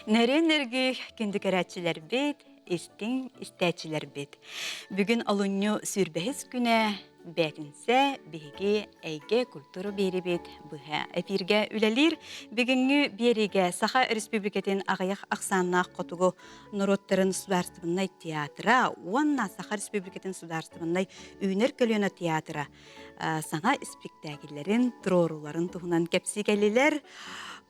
Нөрүөн нөргүй күндү көрөөччүлэрбит, истиҥ истээччилэрбит. Бүгүн олунньу сүүрбэһис күнэ бээтинсэ биһиги эйгэ культура биэрибит быһа эфиргэ үлэлиир. Бүгүҥҥү биэриигэ Саха Республикатын аҕыйах ахсааннаах хотугу норуоттарын судаарыстыбаннай театра уонна Саха Республикатын судаарыстыбаннай үүнэр көлүөнэ театра саҥа испиктээкиллэрин, туруорууларын туһунан кэпсии кэллилэр.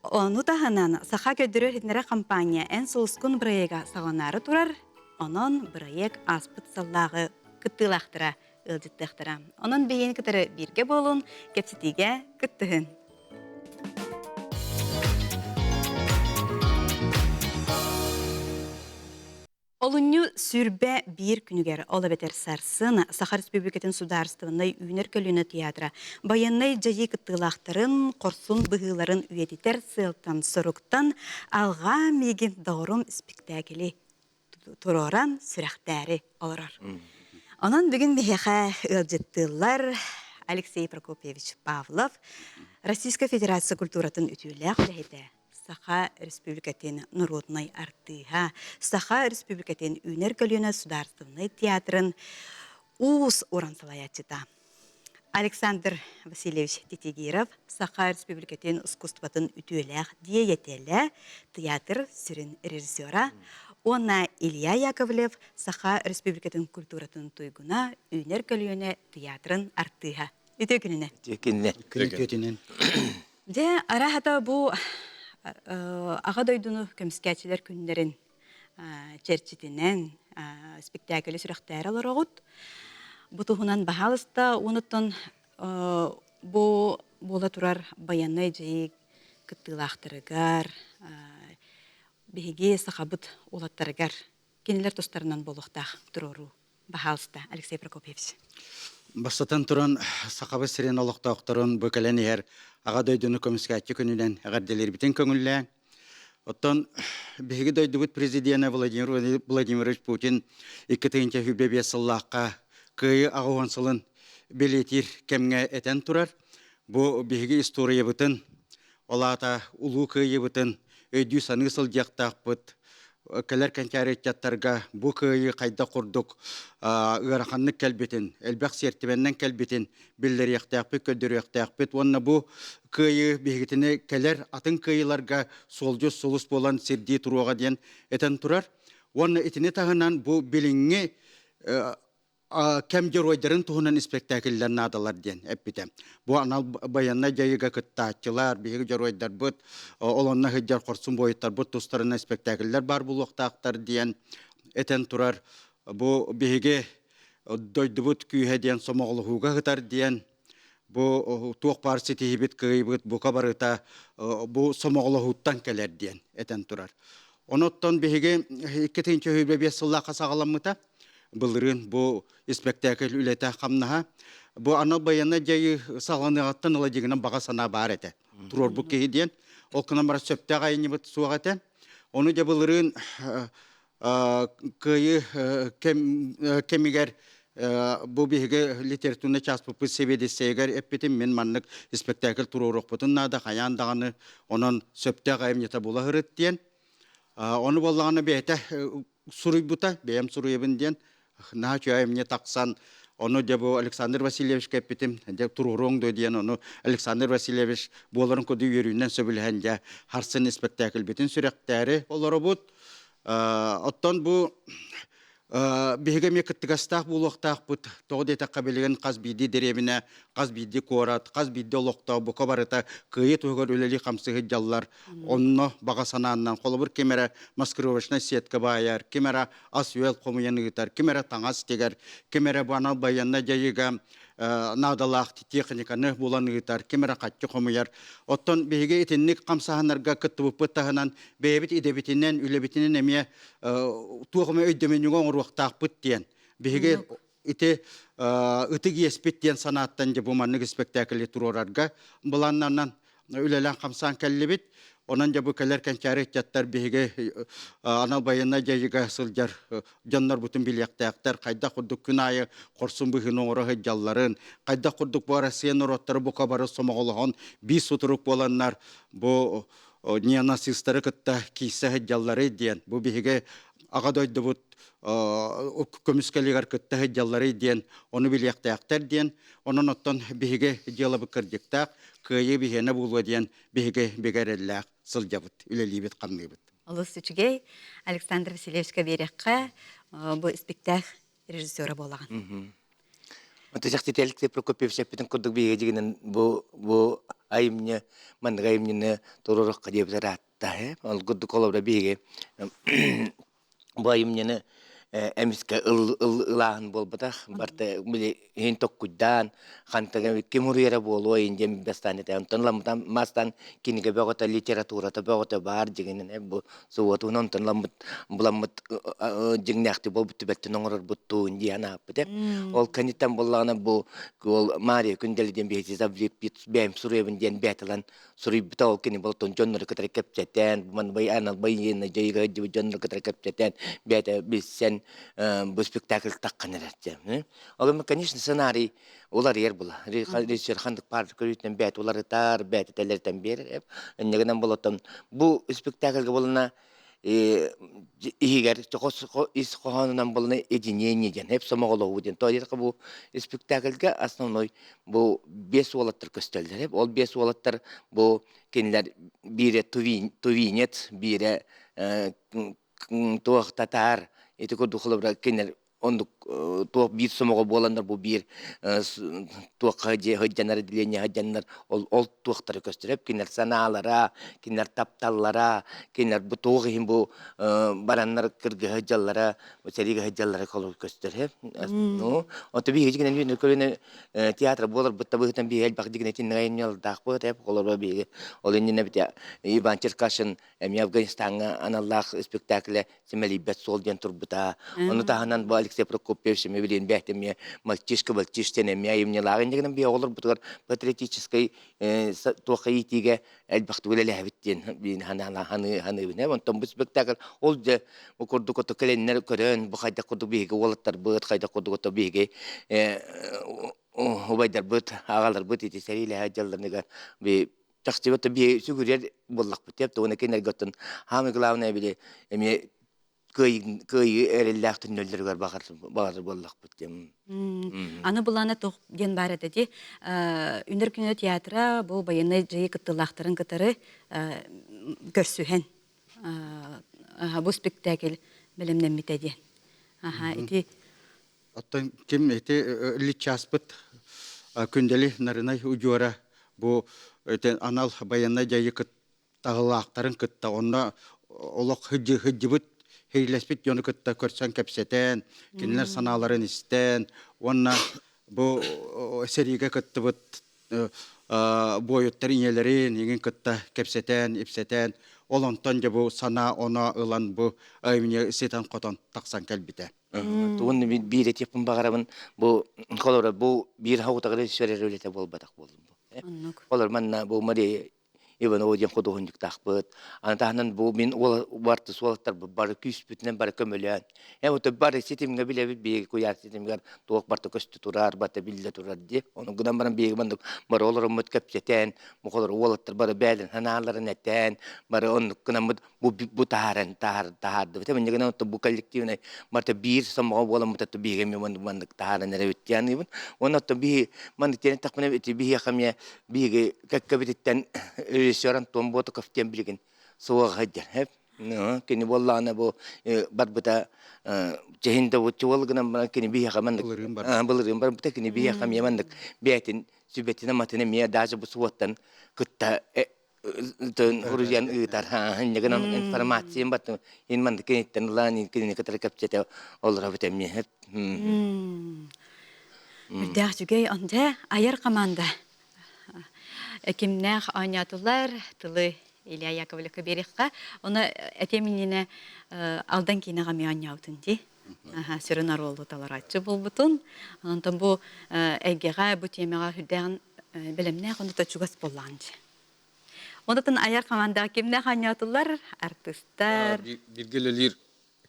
Ону таһынан Саха көрдөрөр-иһитиннэрэр компания «Эн сулускун» бырайыага саҕаланаары турар. Онон бырайыак ааспыт сыллааҕы кыттыылаахтара ыалдьыттыахтара. Онон биһигини кытары бииргэ буолун, кэпсэтиигэ кыттыһын. Олунньу 21 күнүгэр, ол эбэтэр сарсын, Саха Республикатын судаарыстыбаннай үүнэр көлүөнэ театра байыаннай дьайыы кыттыылаахтарын хорсун быһыыларын үйэтитэр сыалтан-соруктан «Алҕаа миигин, доҕорум» спектаклы туруоран сүрэхтээри олорор. Онон бүгүн биһиэхэ ыалдьыттыыллар Алексей Прокопьевич Павлов, Российскай Федерация культуратын үтүөлээх үлэһитэ, Саха Республикатын норуодунай артыыһа, Саха Республикатын үүнэр көлүөнэ судаарыстыбаннай театрын уус-уран салайааччыта Александр Васильевич Титигиров, Саха Республикатын искусствотын үтүөлээх диэйэтэлэ, театр сүрүн режиссера уонна Илья Яковлев, Саха Республикатын культуратын туйгуна, үүнэр көлүөнэ театрын артыыһа. Үтүө күнүнэн. Үтүө күнүнэн. Күн үтүөтүнэн. Дьэ, арааһата бу Аҕа дойдуну көмүскээччилэр күннэрин чэрчитинэн спектаклы сүрэхтээри олороҕут. Бу туһунан баһаалыста уонуттан бу буола турар байыаннай дьайыы кыттыылаахтарыгар биһиги сахабыт уолаттарыгар кинилэр тустарынан буолуохтаах туруоруу. Баһаалыста, Алексей Прокопьевич. Бастатан туран, Сахабыт сирин олохтоохторун бу кэлэн иһэр Аҕа дойдуну көмүскээччи күнүнэн эҕэрдэлиирбитин көҥүллээн, оттон биһиги дойдубут президенэ Владимир Владимирович Путин 2025 сыллаахха Кыайыы 80 сылын бэлиэтиир кэмҥэ этэн турар. Бу биһиги историябытын, ол аата Улуу Кыайыыбытын өйдүү-саныы сылдьыахтаахпыт. Кэлэр кэнчээри ыччаттарга бу кыайыы хайдах курдук ыараханнык кэлбитин, элбэх сиэртибэннэн кэлбитин биллэриэхтээхпит, көрдөрүөхтээхпит уонна бу кыайыы биһигитини кэлэр атын кыайыыларга суолдьут сулус буолан сирдии туруоҕа диэн этэн турар. Уонна итини таһынан бу билиҥҥи кэм дьоруойдарын туһунан испэктээкиллэр наадалар диэн эппитэ. Бу анал байыаннай дьайыыга кыттааччылар, биһиги дьоруойдарбыт, ол онно сылдьар хорсун буойуттарбыт тустарынан испэктээкиллэр баар буолуохтаахтар диэн этэн турар. Бу биһиги дойдубут күүһэ диэн сомоҕолоһууга сытар диэн бу туох баар ситиһибит кыайбыт бука барыта бу сомоҕолоһууттан кэлэр диэн этэн турар. Оноттон биһиги 2025 сыллаахха саҕаламмыта. Былырыын бу испэктээкил үлэтэ-хамнаһа бу анал байыаннай дьайыы саҕаланыаҕыттан ыла дьиҥинэн баҕа санаа баар этэ. Туруорбут киһи диэн. Ол гынан баран сөптөөх айанньыбыт суох этэ. Ону дьэ былырыын кыайыы кэмигэр бу биһиги литературнай чааспыппыт сэбиэдиссэйигэр эппитим мин маннык испэктээкил туруоруохпутун наада хайаан даҕаны онон сөптөөх айымньыта була сырыт диэн. Ону буоллаҕына бэйэтэ суруйбута, бэйэм суруйабын диэн наһаа үчүгэй айымньы тахсан, ону дьэ бу Александр Васильевичка эппитим, дьэ туруоруоҥ дуо диэн, ону Александр Васильевич буоларын курдук үөрүүнэн сөбүлэһэн дьэ харсын испэктээкилбитин сүрэхтээри олоробут. Оттон бу биһиги эмиэ кыттыгастаах буолуохтаахпыт. Тоҕо диэтэххэ билигин хас биирдии дэриэбинэ, хас биирдии куорат, хас биирдии олохтоох бука барыта кыайыы туһугар үлэлии-хамсыы сылдьаллар. Онно баҕа санааннан, холобур, ким эрэ маскировочнай сетка баайар, ким эрэ ас-үөл хомуйан ыытар, ким эрэ таҥас тигэр, ким эрэ бу анал байыаннай дьайыыга наадалаах техниканы булан ыытар, ким эрэ хаччы хомуйар. Оттон биһиги итинник хамсааһыннарга кыттыбыппыт таһынан бэйэбит идэбитинэн, үлэбитинэн эмиэ туох эмэ өйдөмүнньүгү оҥоруохтаахпыт диэн. Биһиги ити ытык иэспит диэн санааттан дьэ бу маннык испэктээкили туруорарга былааннанан үлэлээн-хамсаан кэллибит. Онон дьэ бу кэлэр кэнчээри ыччаттар биһиги анал байыаннай дьайыыга сылдьар дьоннорбутун билиэхтээхтэр, хайдах курдук күн аайы хорсун быһыыны оҥоро сылдьалларын, хайдах курдук бу Россия норуоттара бука бары сомоҕолоһон биир сутурук буоланнар бу неонацистары кытта киирсэ сылдьалларый диэн, бу биһиги аҕа дойдубут көмүскэлигэр кытта сылдьалларый диэн, ону билиэхтээхтэр диэн, онон оттон биһиги дьыалабыт кырдьыктаах, кыайыы биһиэнэ буолуо диэн биһиги бигэ эрэллээх сылдьабыт, үлэлиибит-хамныыбыт. Олус үчүгэй. Александр Васильевичка биэрэххэ бу испиктээк режиссера буолаҕын. Онто Алексей Прокопьевич эппитин курдук биһиги дьигинэн бу айымньы маннык айымньыны туруорукка диэбит ыраатта. Ол курдук холобура биһиги бу айымньыны эмискэ ылааһын буолбатах. Барта били иһин токкуйдаан, хантан ким уруйара буолуо диэн бастаан этэ. Онтон ламмытан мастан кинигэ бөҕөтө, литературата бөҕөтө баар дьигинэн бу суотун онтон ламмыт буламмыт дьиҥнээхтик буолбут түбэлтэн оҥорорбуттуун диэн ааппыт. Ол кэнниттэн буоллаҕына бу ол Мария Күндэли диэн биһиги бэйэм суруйабын диэн бээтэлэн суруйбута ол кини болтон дьоннору кытары кэпсэтэн анал байыаннай дьайыыга сылдьыбыт дьоннору кытары кэпсэтэн бэйэтэ билсэн бу спектакль таххан эрэр. Ол конечно сценарий уларыйар була. Режиссер ханнык паар көрүүтүнэн бэйэтэ уларытар, бэйэтэ тэлэритэн биэрэр. Иннигинэн болотон бу спектакльга болуна иһигэр ис хоһоонунан болуна единение диэн, эп сомоҕолоһуу диэн. То бу спектакльга основной бу биэс уолаттар көстөллөр. Ол биэс уолаттар бу кинилэр биирэ тувинец, биирэ туох татаар, ити курдук холобура кинилэр оннук туох биир сомоҕо буоланнар бу биир туохха дьиэ сылдьаннар отделение сылдьаннар ол ол туохтара көстөр кинилэр санаалара кинилэр тапталлара кинилэр бу туох иһин бу бараннар кыргыһа сылдьаллара сэриигэ сылдьаллара көстөр ну ото биһиги дьигинэн көлүнэ театр буоларбыт да быһыытынан биһиги элбэх дьигинэ итинник айымньылардаахпыт олору биһиги ол иннинэ бит Иван Черкашин эмиэ Афганистаҥҥа аналлаах спектакле симэлийбэт суол диэн турбута. Ону таһынан бу Алексей Прокопьевич эмиэ билин бэйэтэ эмиэ мальчишка мальчиш диэн эмиэ айымньылаах иннигинэн биһиги оҕолорбутугар патриотическай туохха иитиигэ элбэхтик үлэлээбит диэн биин ханыыбын. Онтон бу спектакль ол дьэ бу курдук ото кэлэннэр көрөн бу хайдах курдук биһиги уолаттарбыт хайдах курдук ото биһиги убайдарбыт аҕаларбыт ити сэриилэһэ дьалларыныгар би чахчыбыт биһи сүгүрүйэр буоллахпыт деп уонна кинилэргэ оттон хаамый главное били эмиэ кыайыы эрэллээх түннөллөрүгэр баҕар баҕар буоллахпыт диэн. Аны былаана туох диэн баар этэ дии. Үнэр күнэ театра бу байыаннай дьайыы кыттыылаахтарын кытары көрсүһэн бу спектакль бэлэмнэммитэ диэн. Аха ити Оттон ким ити личчааспыт Күндэли Нарынай удьуора бу ити анал байыаннай дьайыы таһылаахтарын кытта онно олох сылдьыбыт хэйлэспит дьону кытта көрсөн кэпсэтэн, кинилэр санааларын истэн уонна бу сэриигэ кыттыбыт буойуттар ийэлэрин иҥин кытта кэпсэтэн, ипсэтэн, ол онтон дьэ бу санаа оно ылан бу айымньы ситэн-хотон тахсан кэлбитэ. Тугун биир этиэхпин баҕарабын бу холобура бу биир хаутаҕа режиссер эрэ үлэтэ буолбатах буоллум бу. Оннук. Олор манна бу Мария Иванова диэн худуоһунньуктаахпыт. Аны таһынан бу мин уол суолаттар бары күүспүтүнэн бары көмөлөөн. Вот бары ситимҥэ билэбит биһиги куйаар ситимигэр туох барыта көстө турар, барыта биллэ турар дии. Ону гынан баран биһиги маннык бары олороммут кэпсэтэн, бу холор уолаттар бары бээлин санааларын этэн, бары оннук гынаммыт бу бу таһааран таһаардыбыт. Инньэ гынан бу коллективнай барыта биир сомоҕо буоламмыт ото биһиги эмиэ маннык таһааран эрэбит диэн Уонна оттон биһи маннык диэн эттэхпинэ ити биһиэхэ эмиэ биһиги кэккэбититтэн режиссер Антон Ботоков диэн билигин суоҕа сылдьар. Кини буоллаҕына бу барбыта чэһин да бу гынан баран кини биһиэхэ маннык былырыын барбыта кини биһиэхэ эмиэ маннык бэйэтин сүбэтин-аматын эмиэ даже бу суоттан кытта хуруйан ыытар инньэ гынан информациям баттым ин маннык киниттэн ылаан кинини кытары кэпсэтэ олоробут эмиэ. Үрдээх үчүгэй онде айар команда кимнээх оонньоотулар тылы Илья Яковлевка биэриэххэ. Оны этиэм иннинэ Алдан киинэҕэ эмиэ оонньообутун дии. Сүрүн оруолу толорооччу буолбутун. Онтон бу эйгэҕэ, бу тиэмэҕэ үрдээҕин бэлэмнээх онута чугас буоллаҕын дии. Онтон айар командаҕа кимнээх оонньоотулар? Артыыстар. Бииргэ үлэлиир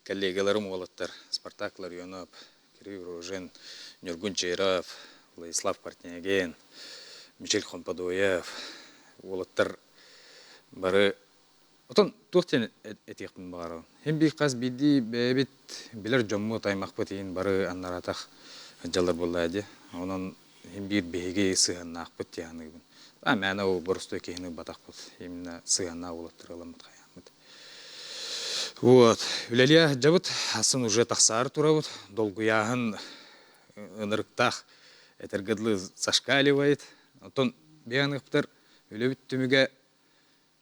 коллегаларым уолаттар Спартак Ларионов, Кирилл Рожин, Ньургун Чейров, Владислав Портнягин, Мичил Хомподоев уолаттар бары. Отон туох диэн этиэхпин баҕарабын. Һин биир хас биирдии бэйэбит билэр дьоммут, аймахпыт иһин бары аннараатах дьаллар буоллаа дии. Онон һин биир биһиги сыһыаннаахпыт дии саныыбын. А мээнэ ол боростуой киһини ылбатахпыт. Именно сыһыаннаах уолаттары ыламмыт хайааммыт. Вот. Үлэлиэ сылдьабыт. Асын уже тахсаары турабыт. Долгуйааһын ынырыктаах. Этэргэ дылы зашкаливает. Оттон биһиги үлэбит түмүгэ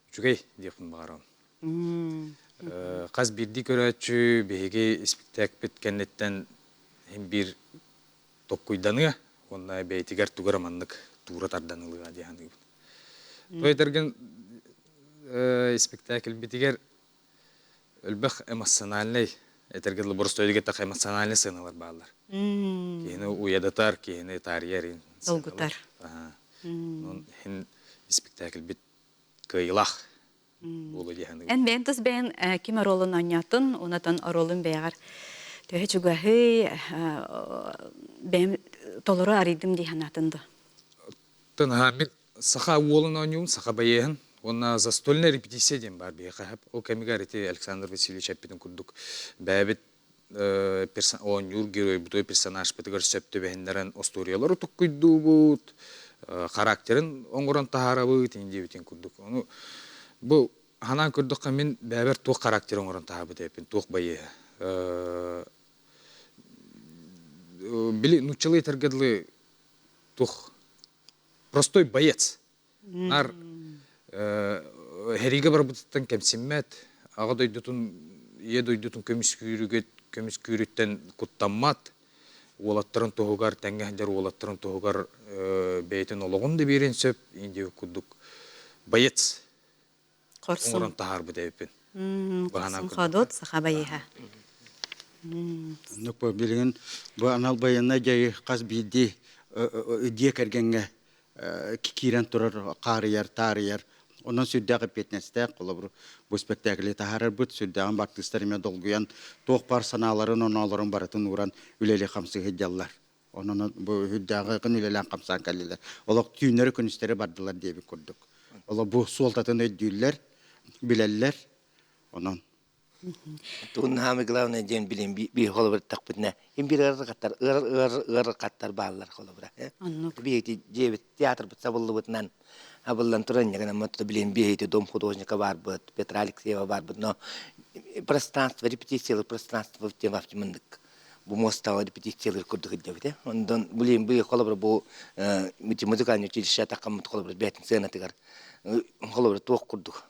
үчүгэй диэхпин баҕарабын. Хас биирдии көрөөччү биһиги испиктээкпит кэнниттэн иһин биир толкуйданыа уонна бэйэтигэр тугу эрэ маннык туура тардан ылыа дии саныыбын. То этэргин испиктээкилбитигэр элбэх эмоциональнай этэргэ дылы боростуойдук эттэххэ эмоциональнай сыаналар бааллар. Киһини уйадытар, киһини таарыйар Долгутар. Онон иһин испиктээкилбит кыайыылаах буолуо дии саныыбын. Эн бэйэн тус бэйэн ким оруолун оонньоотун, онотон оруолун бэйэҕэр төһө чугаһый, бэйэм толору арыйдым дии санаатын дуо? Тынаһа мин саха уолун оонньуум, саха байыаһын уонна застольная репетиция диэн баар биһиэхэ. Ол кэмигэр ити Александр Васильевич эппитин курдук бэйэбит оонньуур геройбутугар персонажпытыгар сөп түбэһиннэрэн остуоруйалары туккуйдуубут, характерын оҥорон таһаарабыт ин диэбитин курдук. Ону бу ханаан көрдөххө мин бэйэбэр туох характер оҥорон таһаарбыт эбиппин, туох байыаһа. Били нууччалыы этэргэ дылы туох простой боец. Нар Хэриигэ барбытыттан кэмсиммэт, аҕа дойдутун, ийэ дойдутун көмүскүүрүгэ көмүскүүрүттэн куттаммат, уолаттарын туһугар, тэҥҥэ сылдьар уолаттарын туһугар бэйэтин олоҕун да биэриэн сөп, диэбит курдук боец Хорсун. оҥорон таһаарбыт эбиппин. Хорсун ходот саха байыһа. Оннук бу билигин бу анал байыаннай дьайыы хас биирдии дьиэ кэргэҥҥэ киирэн турар хаарыйар, таарыйар. Онон сүрдээх эппиэтинэстээх, холобур, бу спектакли таһаарарбыт сүрдээҕин артыыстар эмиэ долгуйан, туох баар санааларын, оноолорун барытын ууран үлэлии-хамсыы сылдьаллар. Онон бу үрдээҕи үлэлээн хамсаан кэллилэр. Олох түүннэри-күнүстэри бардылар диэбит курдук. Олох бу суолтатын өйдүүллэр, билэллэр. Онон Тугун самый главное диэн билин биир холобур тахпытына им бир ыарырҕаттар ыар ыар ыарырҕаттар бааллар холобура. Оннук. Биһиги дьиэбит театрбыт сабыллыбытынан абыллан туран ньагана билин биһиги дом художника барбыт, Петра Алексеева барбыт, но пространство репетициялар пространство тема мындык бу муостаҕа репетициялыыр курдук илдьэбит. Онтон билин бу холобур бу музыкальный училище таххаммыт холобур бэйэтин сыанатыгар холобур туох курдук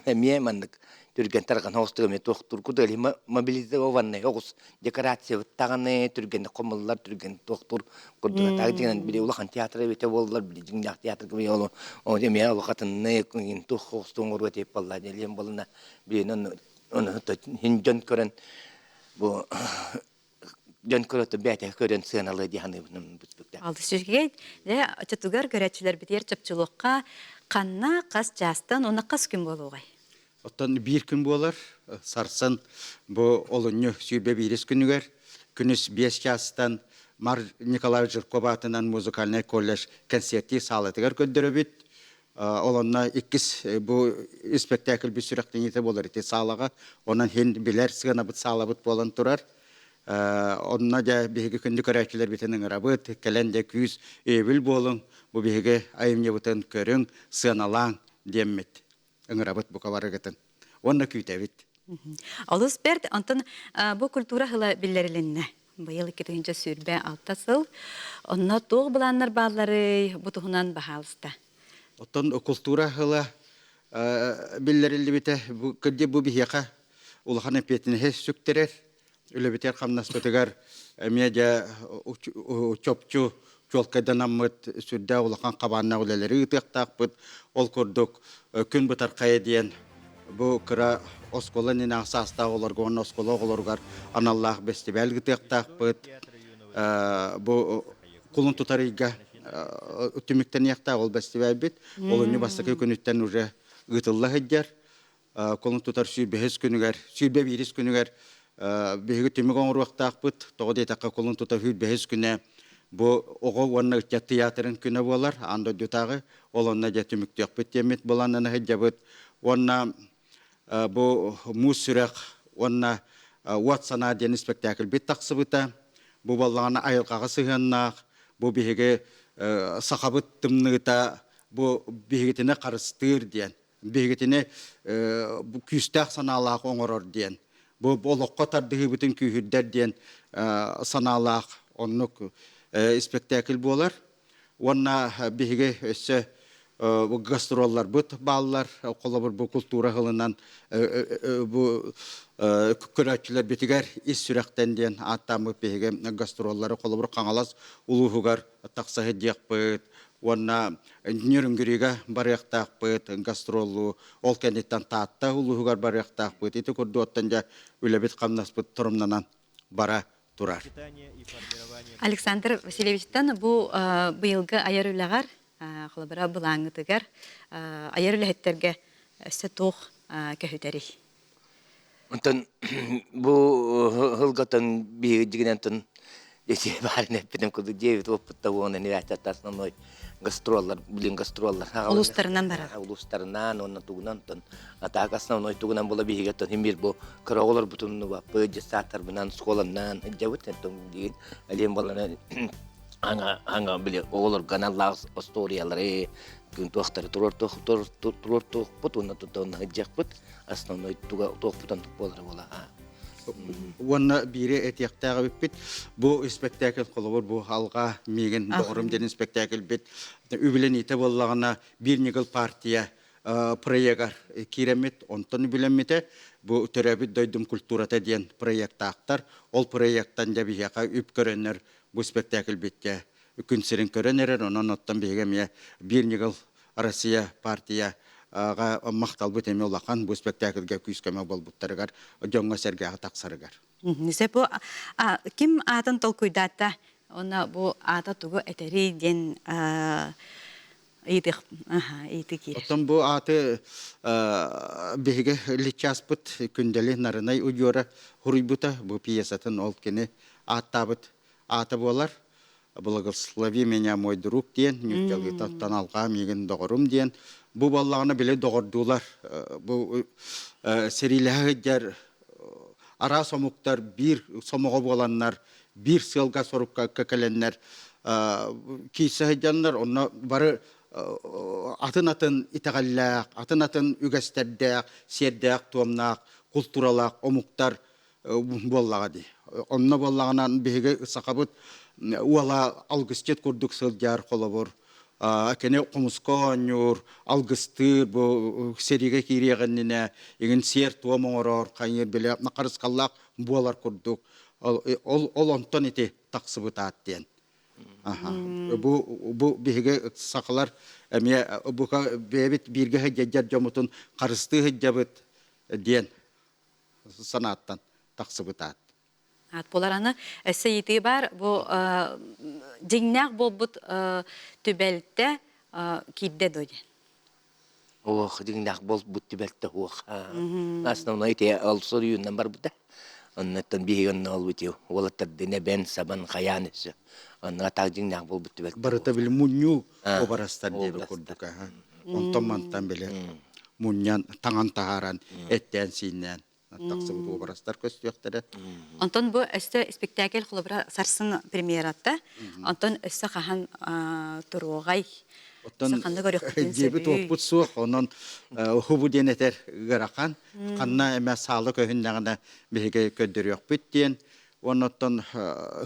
эмиэ маннык түргэн тарҕан оҕустук эмиэ туох курдук мобилизованный оҕус декорациябыт даҕаны түргэнник хомуллар түргэн туохтуур курдук так дьиҥинэн били улахан театр эбитэ буоллар били дьиҥнээх театрга ол эмиэ улахатыннык туох оҕустук оҥоруо этип буолла диэн буолна билин ону хин дьон көрөн бу дьон көрөтө бэйэтэ көрөн сыаналыы дии саныыбын бүппүктэ. Алыс үчүгэй. Дьэ, оччотугар көрөөччүлэрбитигэр чопчулуохха ханна, хас чаастан уонна хас күн буолуоҕай? Оттон биир күн буолар, сарсын бу олунньу 21 күнүгэр күнүс 5 чаастан Мар Николаевич Жирков аатынан музыкальнай колледж концертии саалатыгар көрдөрөбүт. Ол онно иккис бу испэктээкилбит сүрэхтэниитэ буолар ити саалаҕа. Онон иһин билэр сыанабыт саалабыт буолан турар. Онно дьэ биһиги күндү көрөөччүлэрбитин ыҥырабыт. Кэлэн дьэ күүс өйөбүл буолуҥ. Бу биһиги айымньыбытын көрүҥ, сыаналааҥ диэммит ыҥырабыт бука барыгытын. Уонна күүтэбит. Олус бэрт. Онтон бу культура сыла биллэрилиннэ. Быйыл 2026 сыл. Онно туох былааннар баалларый? Бу туһунан баһаалыста. Оттон култуура сыла биллэриллибитэ кырдьык бу биһиэхэ улахан эппиэтинэһи сүктэрэр. Үлэбитигэр хамнаспытыгар эмиэ дьэ чопчу чуолкайданаммыт сүрдээх улахан хабааннаах үлэлэри ыытыахтаахпыт. Ол курдук күн бытархайа диэн бу кыра оскуола иннинээҕи саастаах оҕолорго уонна оскуола оҕолоругар аналлаах бэстибээл ыытыахтаахпыт. Бу кулун тутар ыйга түмүктэниэхтээх ол бэстибээлбит. Олунньу бастакы күнүттэн уже ыытылла сылдьар. Кулун тутар 105 күнүгэр, 101 күнүгэр биһиги түмүк оҥоруохтаахпыт. Тоҕо диэтэххэ, кулун тутар 105 күнэ бу оҕо уонна ыччат тыйаатырын күнэ буолар, аан дойдутааҕы. Ол онно дьэ түмүктүөхпүт диэммит былааннана сылдьабыт. Уонна Бу Муус сүрэх уонна Уот санаа диэн испэктээкилбит тахсыбыта. Бу буоллаҕына айылҕаҕа сыһыаннаах, бу биһиги сахабыт тымныыта бу биһигитини харыстыыр диэн, биһигитини күүстээх санаалаах оҥорор диэн, бу олоххо тардыһыыбытын күүһүрдэр диэн санаалаах оннук испэктээкил буолар. Уонна биһиги өссө гастролларбыт бааллар. Холобур, бу култуура сылынан бу көрөөччүлэрбитигэр ис сүрэхтэн диэн ааттааммыт биһиги гастроллары холобур Хаҥалас улууһугар тахса сылдьыахпыт уонна Ньүрүҥгүрүгэ барыахтаахпыт гастроллуу, ол кэнниттэн Таатта улууһугар барыахтаахпыт. Ити курдук оттон дьэ үлэбит-хамнаспыт торумнанан бара турар. Александр Васильевичтан бу быйылгы айар үлэҕэр, холобура былааҥҥытыгар айар үлэһиттэргэ өссө туох көһүтэрий? Онтон бу сылгаттан биһиги дьигинэн дьиэ баарын эппитим курдук дьиэбит уоппутта уонна нирээччаттар основной гастроллар блин гастроллар улуустарынан барар улуустарынан уонна тугунан тон а так основной тугунан була биһиги тон химир бу кыра оҕолорбутун нубаппыт дьыссааттарбынан школаннан сылдьабыт тон диин алиэн болана аңа аңа били оҕолорго аналлаах остуоруйалары күн туохтары туруортуохпут уонна тутан сылдьыахпыт основной туга туохпутан буолара буола Уонна биири этиэхтээх эбиппит. Бу испэктээкил холобур бу алҕаа миигин доҕорум диэн испэктээкилбит үбүлэниитэ буоллаҕына биир ньыгыл партия проегар киирэммит, онтон үбүлэммитэ. Бу төрөөбүт дойдум культурата диэн проектаахтар. Ол проектан дьэ биһиэхэ үп көрөннөр бу испэктээкилбиккэ күн сирин көрөн эрэр. Онон оттон биһиги эмиэ биир ньыгыл Россия партия махталбыт эмиэ улахан бу спектакльга күүс-көмө буолбуттарыгар, дьоҥҥо-сэргэҕэ тахсарыгар. Сөп бу ким аатын толкуйдаатта уонна бу аата тугу этэрий диэн ыйытык ыйытыы киирэр. Оттон бу ааты биһиги личаспыт Күндэли Нарынай удьуора суруйбута. Бу пьесатын ол кини ааттаабыт аата буолар. Благослови меня, мой друг диэн, ньүккэлгитаттан алҕаа миигин доҕорум диэн. Бу буоллаҕына били доҕордуулар бу сэриилэһэ сылдьар араас омуктар биир сомоҕо буоланнар, биир сыалга-сорукка кэлэннэр киирсэ сылдьаннар, онно бары атын-атын итэҕэллээх, атын-атын үгэстэрдээх, сиэрдээх-туомнаах, култууралаах омуктар буоллаҕа дии. Онно буоллаҕына биһиги сахабыт уола алгысчыт курдук сылдьар холобур кини хомуска оонньуур, алгыстыыр, бу сэриигэ киириэх иннинэ игин сиэр-туом оҥорор, хайыыр бile харысхаллаах буолар курдук. Ол, ол онтон ити тахсыбыт аат диэн. Бу, бу биһиги сахалар эмиэ бука бэйэбит бииргэ сылдьар дьоммутун харыстыы сылдьабыт диэн санааттан тахсыбыт аат. Аат буолар аны өссө ыйытыы баар бу дьиҥнээх буолбут түбэлтэ киирдэ дуо диэн. Ох, дьиҥнээх буолбут түбэлтэ суох. Основной ити ол суруйуунан барбыта. Оннуттан биһиги онно олбут уолаттардын эбэн, сабан, хайаан өссө. Онно атаак дьиҥнээх буолбут түбэлтэ. Барыта били мунньуу обарастар диэби курдук. Онтон мантан били мунньан, таҥан таһааран, эттээн-сииннээн тахсыбыт уобарастар көстүөхтэрэ. Онтон бу өссө спектакль холобура сарсын премьерата. Онтон өссө хаһан туруоҕай? Оттон дьиэбит уоппут суох, онон хубу диэн этэр ыарахан. Ханна эмэ саала көһүннэҕинэ биһиги көрдөрүөхпүт диэн. Оннуттан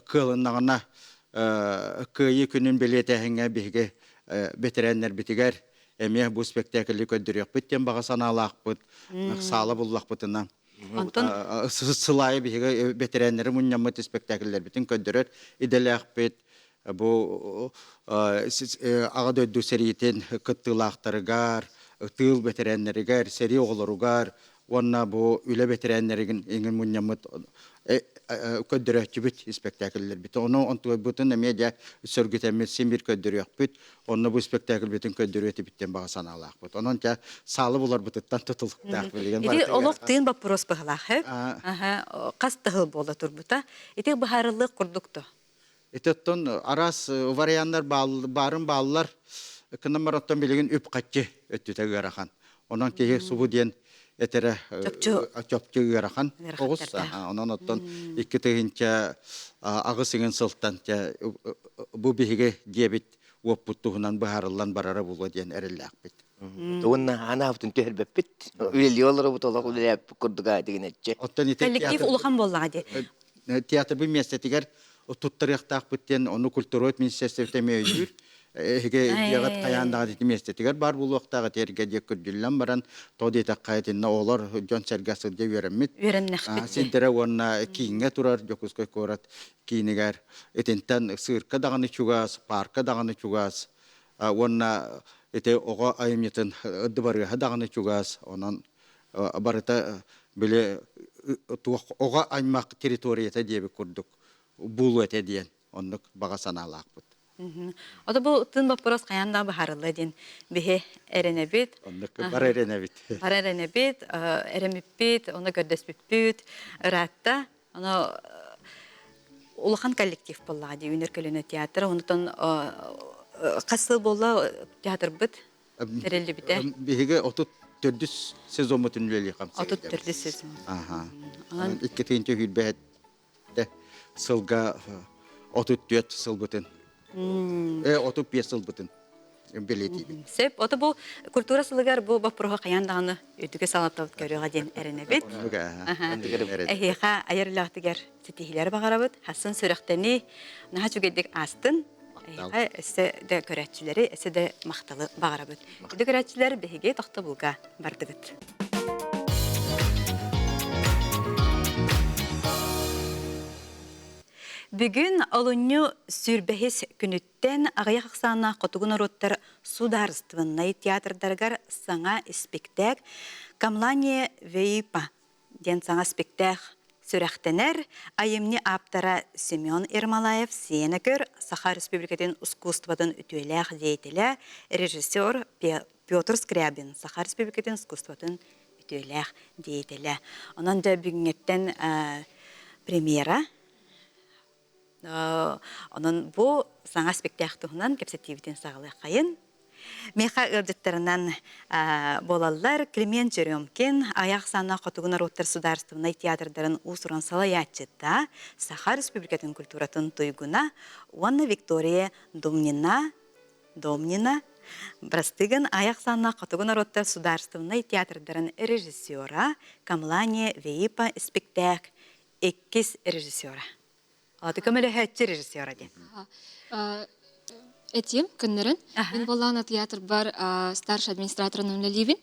кыалыннаҕына Кыайыы күнүн бэлиэтээһиҥҥэ биһиги бэтэрээннэрбитигэр эмиэ бу спектакльы көрдөрүөхпүт диэн баҕа санаалаахпыт, саала буллахпытына. Онтон сылаайы биһиги бэтэрээннэри мунньаммыт спектакльлэрбитин көрдөрөр идэлээхпит. Бу Аҕа дойду сэриитин кыттыылаахтарыгар, тыыл бэтэрээннэригэр, сэрии оҕолоругар уонна бу үлэ бэтэрээннэригин иҥин мунньаммыт көрдөрөөччүбүт испэктээкиллэрбит. Ону онтуойбутун эмиэ дьэ сөргүтэммит син биир көрдөрүөхпүт. Онно бу испэктээкилбитин көрдөрүө этибиттэн баҕа санаалаахпыт. Онон дьэ саалы буларбытыттан тутулуктаах билигин. Ити олох тыын боппуруос быһылаах, Хас тыһыл буола турбута. Ити быһаарыллыах курдук то. Ити оттон араас варианнар баарын бааллар. Кынамар оттон билигин үп-хаччы өттүтэ ыарахан. Онон киһи субу диэн этэрэ Чопчу чопчу ыарахан оҕус. ыарахаттардаах. Онон оттон 2008 иҥин сылтан бу биһиги диэбит уоппут туһунан быһаарыллан барара буолуо диэн эрэллээхпит. Уонна анаабытын түһэрбэппит. Үлэлии олоробут олох үлэлээппит курдук дигинэччи. Оттон ити Коллектив театр улахан буоллаҕа дии. Театрбын миэстэтигэр туттарыахтаахпыт диэн ону культура министерствота эмиэ өйдүүр. Эһиги дьиэҕит хайаан даҕаны ити миэстэтигэр баар буолуохтаах этиэргэ диэк көрдүллэн баран, тоҕо диэтэххэ итиннэ оҕолор дьон-сэргэ сылдьа үөрэммит Үөрэннэхпит дии. сирдэрэ уонна кииҥҥэ турар Дьокуускай куорат киинигэр итинтэн сыырка даҕаны чугас, паарка даҕаны чугас уонна ити оҕо айымньытын дыбарыаһа даҕаны чугас, онон барыта били туох оҕо аймах территорията диэбит курдук буолуо этэ диэн оннук баҕа санаалаахпыт. Ото бу тын боппуруос хайаан да быһаарылла диэн биһи эрэнэбит. Оннук бары эрэнэбит. Бары эрэнэбит, эрэмиппит, ону көрдөспүппүт ыраатта. Ону улахан коллектив буоллаҕа дии Үүнэр көлүөнэ театр. Онтон хас сыл буолла театрбыт тэриллибитэ? Биһиги 34-үс сезоммутун үлэлии хамсыыр. 34-үс сезон. Аха. 2027 сылга 34 сылбытын, 35 сылбытын бэлиэтиибит. Сөп. Ото бу культура сылыгар бу боппуруоһу хайаан даҕаны үрдүкү салалтабыт көрүөҕэ диэн эрэнэбит. Эһиэхэ айар үлэҕитигэр ситиһиилэри баҕарабыт. Хассын сүрэхтэнии наһаа үчүгэйдик аастын. Эһиэхэ өссө да көрөөччүлэри, өссө да махталы баҕарабыт. Үрдүк көрөөччүлэр биһиги тохтобулга бардыбыт. Бүгүн олунньу сүүрбэһис күнүттэн аҕыйах ахсааннаах хотугу норуоттар судаарыстыбаннай театрдарыгар саҥа испиктээк «Камлание Вейпа» диэн саҥа испиктээк сүрэхтэнэр. Айымньы ааптара Семен Ермолаев сиэнэ көр Саха Республикатын искусствотын үтүөлээх деятелэ, режиссер Петр Скрябин Саха Республикатын искусствотын үтүөлээх деятелэ. Онон дьэ бүгүҥҥэттэн премьера. Онон бу саҥа спектакль туһунан кэпсэтиибитин саҕалыаххайын. Миэхэ ыалдьыттарынан буолаллар Климент Черемкин, айах саана Хотугу норуоттар судаарыстыбаннай театрдарын уус-уран салайааччыта, Саха Республикатын культуратын туйгуна уонна Виктория Домнина, Домнина, Брастыгын айах саана Хотугу норуоттар судаарыстыбаннай театрдарын режиссера Камлания Вейпа испиктээк иккис режиссера. Аты көмөлөһөөччү режиссера диэн. Этиим көннөрөн. Мин буоллаҕына театрбар старший администраторынан үлэлиибин.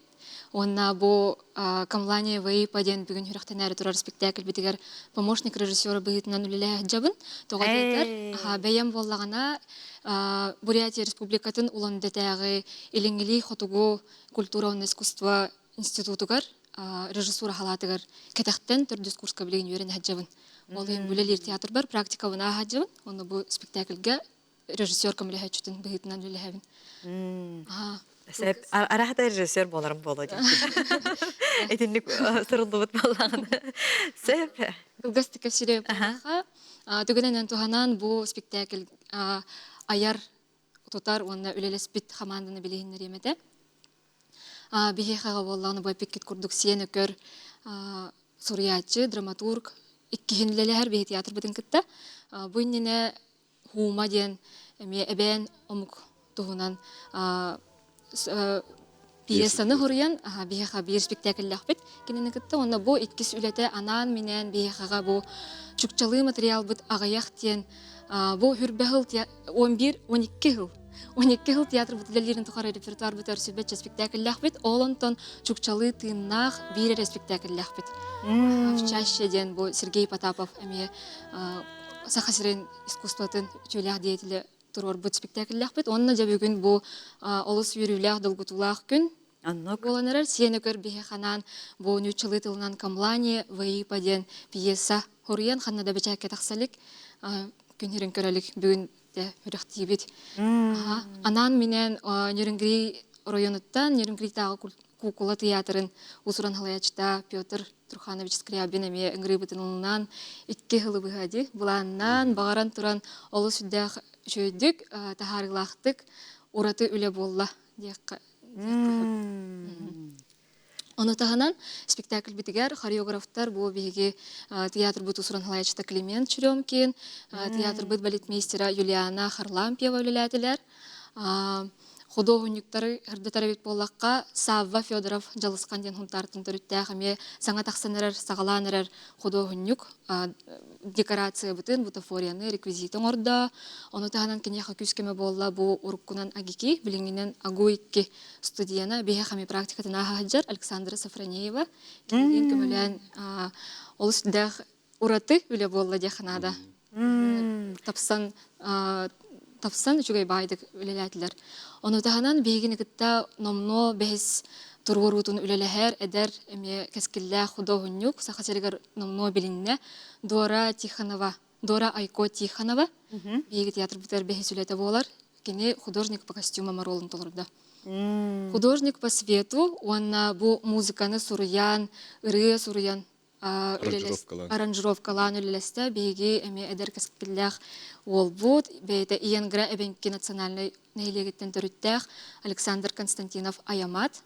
Уонна бу Камлания ВИПа диэн бүгүн сүрэхтэнээри турар спектакльбитигэр помощник режиссера быһыытынан үлэлэһэ сылдьабын. Тоҕо диэтэр, бэйэм буоллаҕына Бурятия Республикатын Улан-Удэтээҕи Илиҥҥилии хотугу культура уонна искусство институтугар режиссура халаатыгар кэтэхтэн төрдүс курска билигин үөрэнэ сылдьабын. Ол иһин үлэлиир театрбар практикабын ааһа сылдьабын. Онно бу спектакльга режиссер көмөлөһөөччүтүн быһыытынан үлэлэһэбин. Сөп. Араһата режиссер буоларым буолуо диэн. Итинник суруллубут буоллаҕына. Сөп. Кылгастык кэпсиирэ буоллахха, түгэнинэн туһанан бу спектакль айар тутар уонна үлэлэспит хамаанданы билиһиннэриэм этэ. Биһиэхэҕэ буоллаҕына бу эппиккит курдук сиэн өкөр суруйааччы, драматург иккиһин үлэлэһэр биһи театрбытын кытта. Бу иннинэ Һуума диэн эмиэ эбээн омук туһунан пьесаны суруйан биһиэхэ биир спектакльлээхпит кинини кытта уонна бу иккис үлэтэ анаан-минээн биһиэхэҕэ бу чукчалыы материалбыт аҕыйах диэн бу хүрбэ сыл 11 12 сыл 12 сыл театрбыт үлэлиирин тухары репертуарбыт өрсүбэччэ спектакльлээхпит. Ол онтон чукчалыы тыыннаах биир эрэ спектакльлээхпит. Чаще диэн бу Сергей Потапов эмиэ Саха сирин искусствотын үтүөлээх деятелэ туруорбут спектакльлээхпит. Уонна дьэ бүгүн бу олус үөрүүлээх, долгутуулаах күн. Оннук. Буолан эрэр сиэн өкөр биһи ханаан бу нууччалыы тылынан «Камлание ВИПа» диэн пьеса хоруйан ханна да бэчээккэ тахса илик күн сирин көрө илик бүгүн үрэхтиибит. Анаан-минээн Нерюнгри оройуонуттан Нерюнгритааҕы куукула тыйаатырын уус-уран салайааччыта Петр Труханович Скрябин эмиэ ыҥырыыбытын ылынан икки сылы быһа дии былааннаан, баҕаран туран олус сүрдээх үчүгэйдик, таһаарыылаахтык ураты үлэ буолла диэххэ. Ону таһынан спектакльбитигэр хореографтар бу биһиги театрбыт усуран халаячыта Климент Черемкин, театрбыт балетмейстера Юлиана Харлампьева үлэлээтилэр. Худуоһунньуктары ырдатар эбит буоллахха, Савва Федоров Дьалысхан диэн Хунтаартан төрүттээх эмиэ саҥа тахсан эрэр, саҕалаан эрэр худуоһунньук декорациябытын, бутафорияны, реквизит оҥордо. Ону таһынан киниэхэ күүс көмө буолла бу уруккунан АГИКИ, билиҥҥинэн АГУ-2 студияна биһиэхэ эмиэ практикатын ааһа сылдьар Александра Софронеева кинилиин көмөлөөн олус сүрдээх ураты үлэ буолла диэххэ наада. Тапсан тапсан үчүгэй баайдык үлэлээтилэр. Ону таһынан биһигини кытта номнуо бэһис туруоруутун үлэлэһэр эдэр эмиэ кэскиллээх худуоһунньук Саха сиригэр номнуо билиннэ Дора Тихонова Дора Айко Тихонова биһиги театрбытыгар бэһис үлэтэ буолар. Кини художник по костюмам оруолун толордо. Художник по свету уонна бу музыканы суруйан, ырыа суруйан аранжировкалаан үлэлэстэ. Биһиги эмиэ эдэр кэскиллээх уолбут, бэйэтэ Иенгра эбэҥки национальнай нэһилиэгиттэн төрүттээх Александр Константинов Аямат.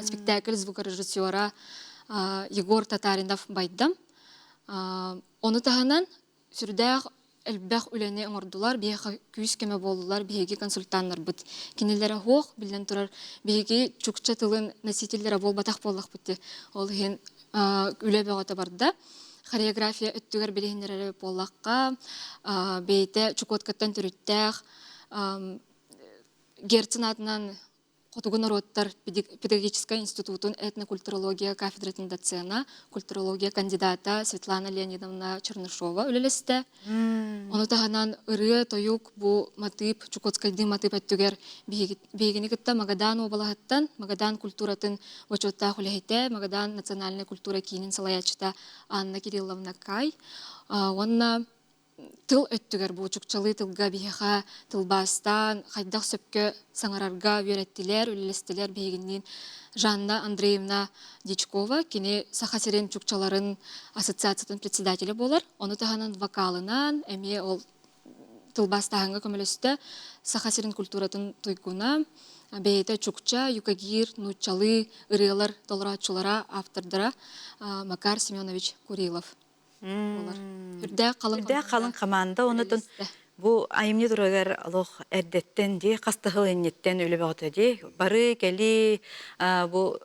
Спектакль звукорежиссера Егор Татаринов Байдам. Ону таһынан сүрдээх элбэх үлэни оҥордулар, биһиэхэ күүс-көмө буоллулар биһиги консультаннарбыт. Кинилэрэ суох, биллэн турар, биһиги чукча тылын носителлэрэ буолбатах буоллахпыт дии. Ол иһин үлэ бөҕөтө барда. Хореография өттүгэр билиһиннэрэр буоллахха, бэйэтэ Чукоткаттан төрүттээх Герцен аатынан Хотугу норуоттар педагогическай институтун этнокультурология кафедратын доцена, культурология кандидата Светлана Леонидовна Чернышова үлэлэстэ. Ону таһынан ырыа-тойук бу матыып, Чукотскайдыы матыып өттүгэр биһигини кытта Магадан уобалаһыттан Магадан культуратын бочуоттаах үлэһитэ, Магадан национальнай культура киинин салайааччыта Анна Кирилловна Кай уонна тыл өттүгэр бу чукчалыы тылга биһиэхэ тылбаастаан хайдах сөпкө саҥарарга үөрэттилэр, үлэлэстилэр биһигинниин Жанна Андреевна Дичкова, кини Саха сирин чукчаларын ассоциациятын председателэ буолар. Ону таһынан вокалынан эмиэ ол тылбаастааһыҥҥа көмөлөстө. Саха сирин культуратын туйгуна, бэйэтэ чукча, юкагир, нууччалыы ырыалар толорооччулара, автордара Макар Семенович Курилов. Болар. Үрдээх халыҥ Үрдээх халыҥ хамаанда онотон бу айымньы турагар олох эрдэттэн дии хастаһыл инниттэн үлэ бөҕөтө дии бары кэлии бу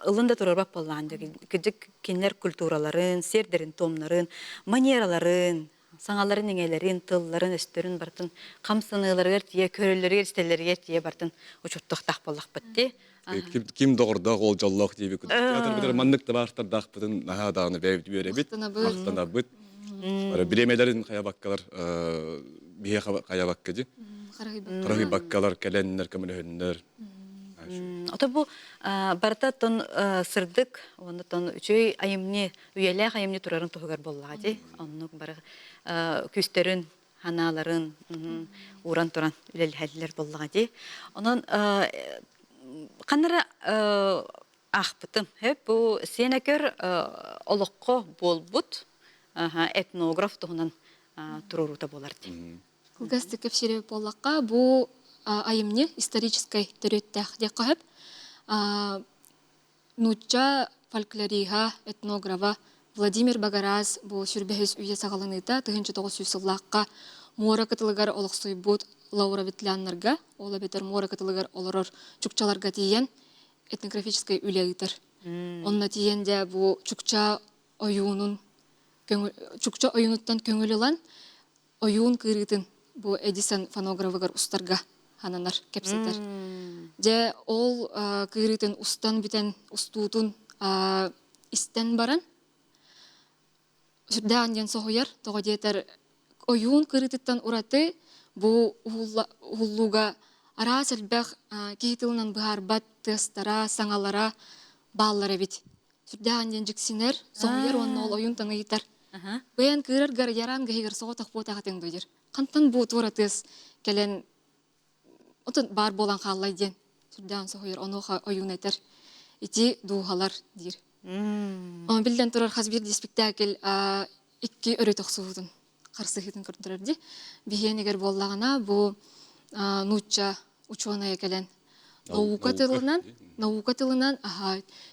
ылын да турарбат буоллаан кырдьык кинилэр культураларын сиэрдэрин туомнарын манераларын саҥаларын иҥэлэрин тылларын өстөрүн барытын хамсаныыларыгар тиийэ көрөллөрүгэр истэллэригэр тиийэ барытын учуттуохтаах буоллахпыт дии Ким, ким доҕордоох ол дьоллоох диэбит курдук. Театрбытыгар маннык табаартардаахпытын наһаа даҕаны бэйэбит үөрэбит, махтанабыт. Бары бириэмэлэрин хайабаккалар биһиэхэ хайабакка дии. Харыһыйбаккалар кэлэннэр көмөлөһөннөр. Ото бу барыта тон сырдык уонна тон үчүгэй айымньы, үйэлээх айымньы турарын туһугар буоллаҕа дии. Оннук бары күүстэрин ханааларын ууран туран үлэлэһэллэр буоллаҕа дии. Онон ханнара аахпытым. Бу сиэнэкөр олоххо буолбут этнограф туһунан туруоруута буолар дии. Кылгастык кэпсиир буоллахха, бу айымньы историческай төрүттээх диэххэ сөп. Нуучча фольклориһа, этнографа Владимир Багараз бу сүрбэһис үйэ саҕаланыыта 1900 сыллаахха муора кытылыгар олохсуйбут Лаура Ветляннарга, ол эбэтэр муора кытылыгар олорор чукчаларга тиийэн этнографическай үлэ ыытар. Онно тиийэн дьэ бу чукча ойуунун чукча ойуунуттан көҥүл ылан ойуун кыырыытын бу Эдисон фонографыгар устарга ананар, кэпсэтэр. Дьэ, ол кыырыытын устан бүтэн, устуутун истэн баран, сүрдээх диэн соһуйар. Тоҕо диэтэр, ойуун кырыытыттан ураты бу уһуллууга араас элбэх киһи тылынан быһаарбат тыастара, саҥалара бааллар эбит. Сүрдээх диэн дьиксинэр, соһуйар уонна ол ойуунтан ыйытар. Бэйэн кыыраргар яраан гаһыгар соҕотох буотаҕытыҥ дойдур. Хантан бу туора тыас кэлэн отон баар буолан хааллай диэн сүрдээн соһуйар онуоха ойуун этэр. Ити дууһалар диир. Оны биллэн турар хас биирдии спектакль икки өрүт охсуһуутун харсыһыытын көрдөрөр дии. Биһиэнигэр буоллаҕына бу нуучча учуонайа кэлэн. Наука тылынан, наука тылынан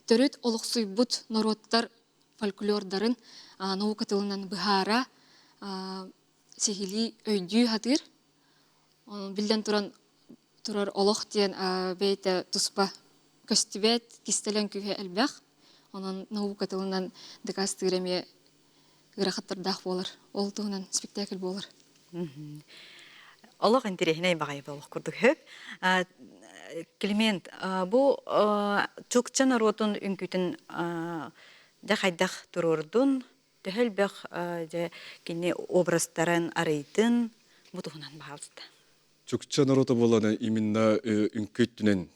төрүт олохсуйбут норуоттар фольклордарын наука тылынан быһаара сиһилии өйдүү сатыыр. Биллэн туран турар олох диэн бэйэтэ туспа көстүбэт, кистэлэҥ күүһэ элбэх. Онон наука тылынан дакаастыыр эмиэ ыарахаттардаах буолар. Ол туһунан спектакль буолар. Олох интэриэһинэй баҕайы олох курдук сөп. Климент, бу чукча норуотун үҥкүүтүн дьэ хайдах туруордун, төһө элбэх дьэ кини образтарын арыйдын, бу туһунан баһаалыста. Чукча норуота буоллаҕына именно үҥкүү өттүнэн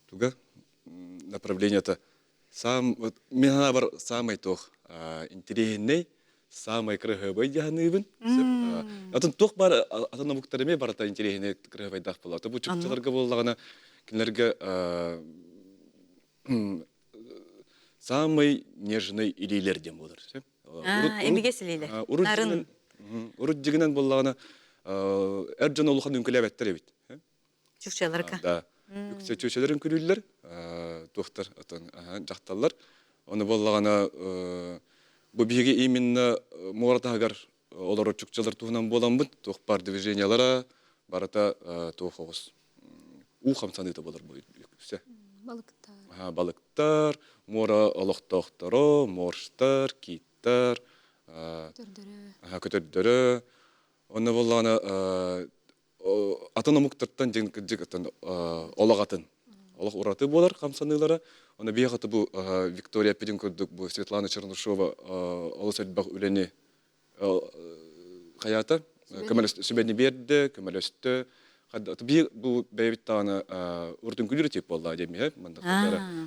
туга направлениета сам вот мин санаабар саамай туох интэриэһинэй саамай кыраһыабай дьаһаныыбын атын туох баар атын омуктар эмиэ барыта интэриэһинэй кыраһыабайдаах буолла бу чукчаларга буоллаҕына кинилэргэ саамай нежный илиилэр диэн буолар Эмигэс илиилэр. Нарын. Урут дьигинэн буоллаҕына эр дьон улахан үҥкүлээбэттэр эбит. Чукчаларга. Да. Үксэ чүөчэлэр үҥкүлүүллэр, туохтар атын дьахталлар. Ону буоллаҕына бу биһиги именно муора таһыгар олорор чукчалар туһунан буоламмыт туох баар движениялара барыта туох оҕус уу хамсаныыта буолар бу үксэ. Балыктар. Балыктар, муора олохтоохторо, моржтар, кииттэр, Көтөрдөрө. Көтөрдөрө. Онно буоллаҕына атын омуктартан дьиҥ кырдьык атын олох атын. Олох ураты буолар хамсаныылара. Онно биһиэхэ бу Виктория эппитин курдук бу Светлана Чернышова олус элбэх үлэни хайаата сүбэни биэрдэ, көмөлөстө. Биир бу бэйэбит даҕаны урутуҥкулуур тип буолла диэмиһэ.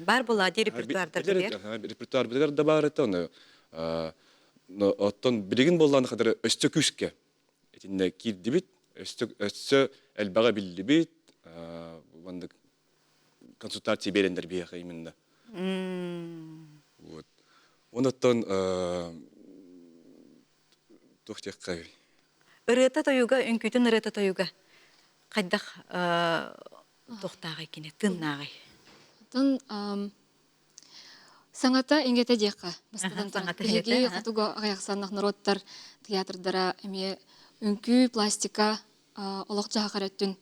Бар буолла дии репертуардаргар. Репертуарбытыгар да баар этэ, ону оттон билигин буоллааны хадары өссө күүскэ итиннэ киирдибит, өссө өссө элбэҕи биллибит, маннык консультация биэрэннэр биһиэхэ именно. Вот. Онуттан туох диэххэ Ырыата тойуга, үҥкүүтүн ырыата тойуга хайдах туохтааҕый кини, тыыннааҕый? Оттон саҥата иҥэтэ диэххэ бастатан туран биһиги хотугу аҕыйахсаннах норуоттар театрдара эмиэ үҥкүү пластика олох-дьаһах эрэ өттүн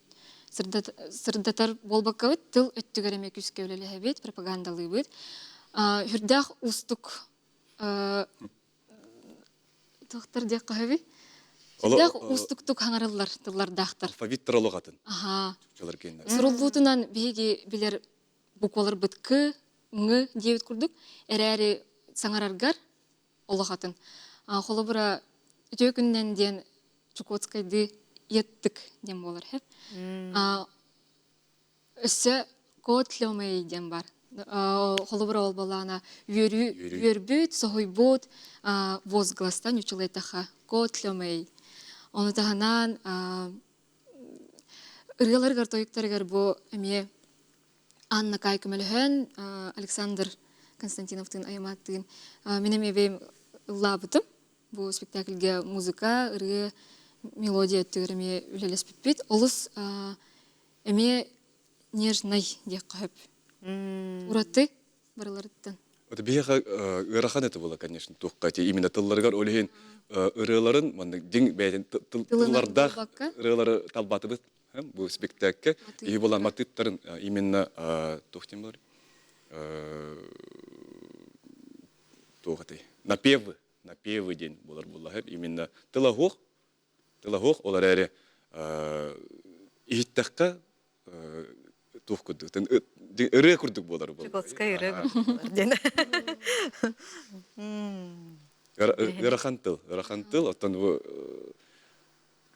сырдатар буолбаккабыт тыл өттүгэр эмиэ күүскэ үлэлэһэбит, пропагандалыыбыт. Үрдээх уустук туохтар диэххэ сөбүй? Сүрдээх уустуктук хаҥарыллар тыллардаахтар. Алфавиттар олох атын. Аһаа. Суруллуутунан биһиги билэр букваларбыт к, ҥ диэбит курдук, эрээри саҥараргар олох атын. Холобура, үтүө күнүнэн диэн Чукотскайдыы еттык диэн буолар һэп. Өссө котлемей диэн бар. Холобура ол буоллаҕына үөрүү үөрбүт, соһуйбут возгластан үчүгэйтэххэ котлемей. Ону таһынан ырыаларыгар тойуктарыгар бу эмиэ Анна Кай көмөлөһөн Александр Константиновтыын Айамааттыын мин эмиэ бэйэм ыллаабытым. Бу спектакльгэ музыка, ырыа, мелодия өттүгэр эмиэ үлэлэспиппит. Олус эмиэ нежнай диэххэ сөп. Ураты барыларыттан. Это биһиэхэ ыарахан это было, конечно, туохха ити именно тылларыгар ол иһин ырыаларын маннык дьиҥ бэйэтин тыллардаах ырыалары талбатыбыт бу спектакка иһи буолан матыыптарын именно туох диэн буолар туох этэй напевы напевы диэн буолар буоллаһар именно тыла суох тыла суох ол эрээри иһиттэххэ туох курдук ырыа курдук буолар Чукотскай ырыа курдук буолар диэн ыарахан тыл ыарахан тыл оттон бу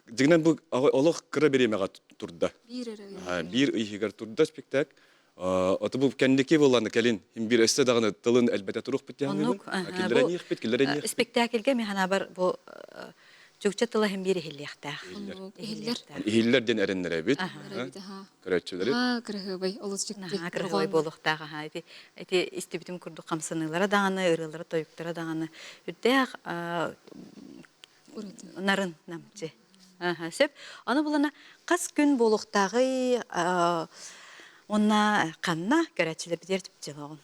Дьиҥинэн бу олох кыра бириэмэҕэ турда. Биир эрэ Биир ый иһигэр турда спектакль. Ото бу кэнники буолланы кэлин биир өссө даҕаны тылын элбэтэ туруохпут диэн Оннук киллэрэн иэхпит, киллэрэн иэхпит. Спектакльга мин санаабар бу чукча тыла иһин биир иһиллиэхтээх. Иһиллэр. Иһиллэр диэн эрэннэрэбит. Көрөөччүлэри. Кыраһыабай, олус дьикти. Кыраһыабай буолуохтаах аха. Ити ити истибитим курдук хамсаныылара даҕаны, ырыалара, тойуктара даҕаны үрдээх нарын намчы. Сөп. Аны булана хас күн буолуохтааҕый уонна ханна көрөөччүлэрбитигэр түптүлэҕин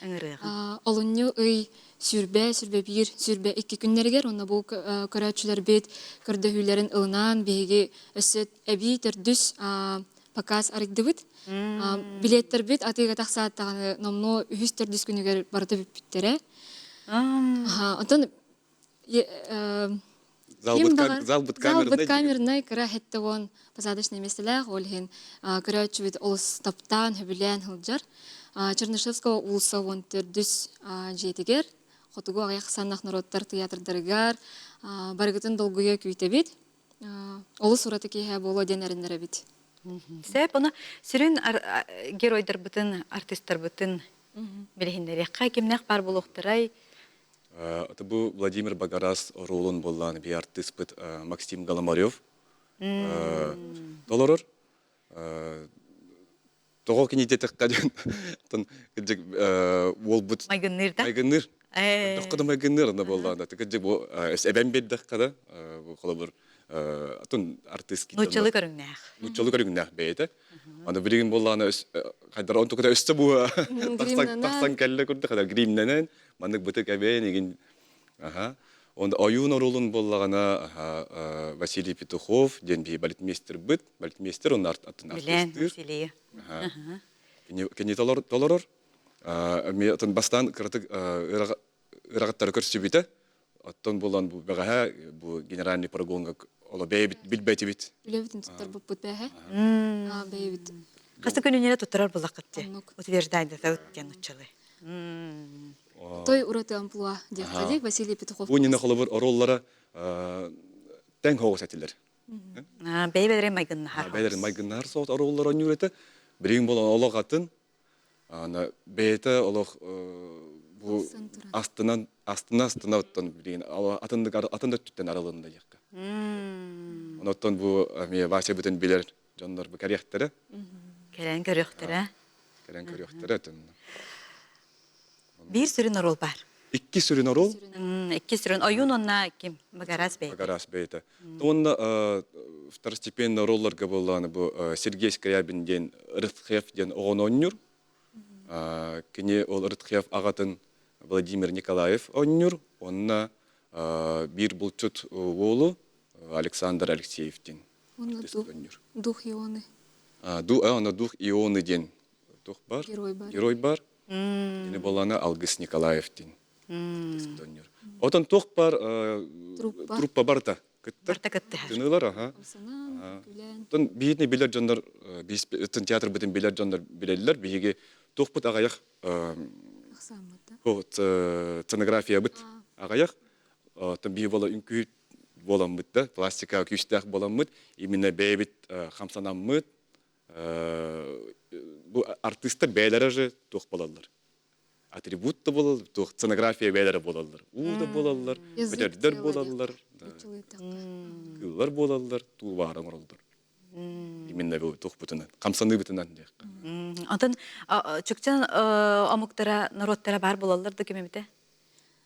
ыҥырыаҕын. Олунньу ый 20, 21, 22 күннэригэр уонна бу көрөөччүлэрбит көрдөһүүлэрин ылынан биһиги өссө эбии төрдүс показ арыйдыбыт. Билиэттэрбит атыыга тахсаат даҕаны номнуо үһүс төрдүс күнүгэр барыта бүппүттэрэ. Онтон Залбыт камернай. камернай кыра хеттевон посадочный миэстэлээх, ол иһин көрөөччүбүт олус таптаан, сөбүлээн сылдьар. Чернышевского уулусса 14 дьиэтигэр хотугу аҕыйах саннах норуоттар тыйаатырдарыгар барыгытын долгуйа күүтэбит. Олус ураты киэһэ буолуо диэн эрэннэрэбит. Сөп, ону сүрүн геройдарбытын, артистарбытын билиһиннэриэххэ кимнээх баар буолуохтарай? Это бу Владимир Багарас оруолун буоллаан би артыыспыт Максим Голомарев толорор. Тоҕо кини диэтэххэ диэн кырдьык уолбут майгынныыр да майгынныыр. Тоххо да майгынныыр ана буоллаан да кырдьык бу эбэн биэрдэххэ да холобур атын артыыс нууччалыы көрүҥнээх нууччалыы көрүҥнээх бэйэтэ Аны билигин буоллаҕына хайдара онтуката өссө бу тахсан кэллэ курдук хада гримнэнэн маннык бытык эбээн игин аха онда ойуун оруолун буоллаҕына аха Василий Петухов диэн биһи балетмейстербыт балетмейстер онно атын артистыыр Василий кини толорор атын бастаан кыратык ыраҕыттары көрсүбүтэ Оттон булан бу бэҕэһээ бу генеральный прогонга оло бэйэбит билбэтибит. Үлэбитин туттарбыппыт бэһэ. Бэйэбит. Хас күнүнэ туттарар булакыт те. Утверждайдатабыт диэн уччалы. Той ураты амплуа диэххэ Василий Петухов. Бу нина холобур ороллара тэҥ хоҕус этилэр. Бэйбэлэрин майгыннаһар. Бэйэлэрин майгыннаһар соҕус ороллар онньуур этэ. Билигин болон олох атын Аны бэйэтэ олох бу астынан астына астына оттон билигин атыннык атын да өттүттэн арылынна диэххэ. Оттон бу эмиэ Вася бүтүн билэр дьоннор бу кэриэхтэрэ. Кэлэн көрүөхтэрэ. Кэлэн көрүөхтэрэ отон. Биир сүрүн оруол бар. Икки сүрүн оруол. Икки сүрүн ойуун уонна ким? Багарас бэйэтэ. Багарас бэйэтэ. Уонна второстепенный ролларга буоллаҕына бу Сергей Скрябин диэн Рытхев диэн оҕону оонньуур. Кини ол Рытхев аҕатын Владимир Николаев оонньуур. Уонна биир булчут уолу Александр Алексеев диэн оонньуур. Дух Ионы. Онно Дух Ионы диэн туох бар? Герой бар. Герой бар. Кини буоллаҕына Алгыс Николаев диэн Отон туох бар труппа барыта кыттар. Барыта кыттыһар. Тыныылар, аха. Оттон биһигини билэр дьоннор, театрбытын билэр дьоннор билэллэр. Биһиги туохпут аҕыйах сценографиябыт аҕыйах. Оттон биһи буола үҥкүү буоламмыт да, пластика күүстээх буоламмыт, именно бэйэбит хамсанаммыт, бу артыыстар бэйэлэрэ же туох буолаллар атрибут да буолаллар туох сценография бэйэлэрэ буолаллар уу да буолаллар көтөрдөр буолаллар кыыллар буолаллар туу баара оҥороллор именно бу туохпутунан хамсаныыбытынан диэххэ Онтон чукчан омуктара норуоттара баар буолаллар да ким эмитэ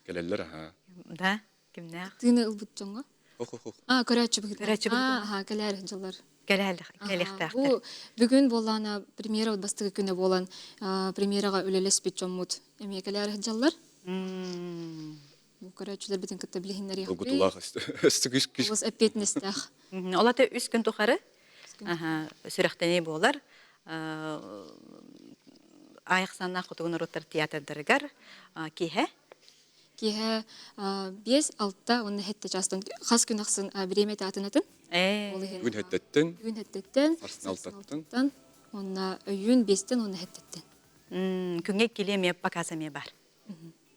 кэлэллэр аха да Кимнээх? Тыыны ылбыт дьоҥҥо. Ох-ох-ох. А, көрөөччү быһыытынан. Көрөөччү быһыытынан. Аа, кэлээр дьыллар. Кэлиэхтээхтэр. Бу бүгүн буоллаана премьера бастакы күнэ буолан премьераҕа үлэлэспит дьоммут эмиэ кэлээр дьаллар. Бу көрөөччүлэрбитин кытта билиһиннэриэхпит. Долгутуулаах өстө күс күс. Олус эппиэтинэстээх. Ол ата үс күн тухары сүрэхтэнии буолар. Айахсаннаах хотугу норуоттар театрдарыгар киэһэ Киэһэ 5, 6 уонна 7 чаастан хас күн ахсын бириэмэ атын атын. Ээ. Ол иһин Бүгүн хэттеттен. Бүгүн хэттеттен. Сарсын алтаттан. Уонна өйүүн биэстэн уонна хэттеттен. Күҥҥэ иккилии эмиэ показ эмиэ бар.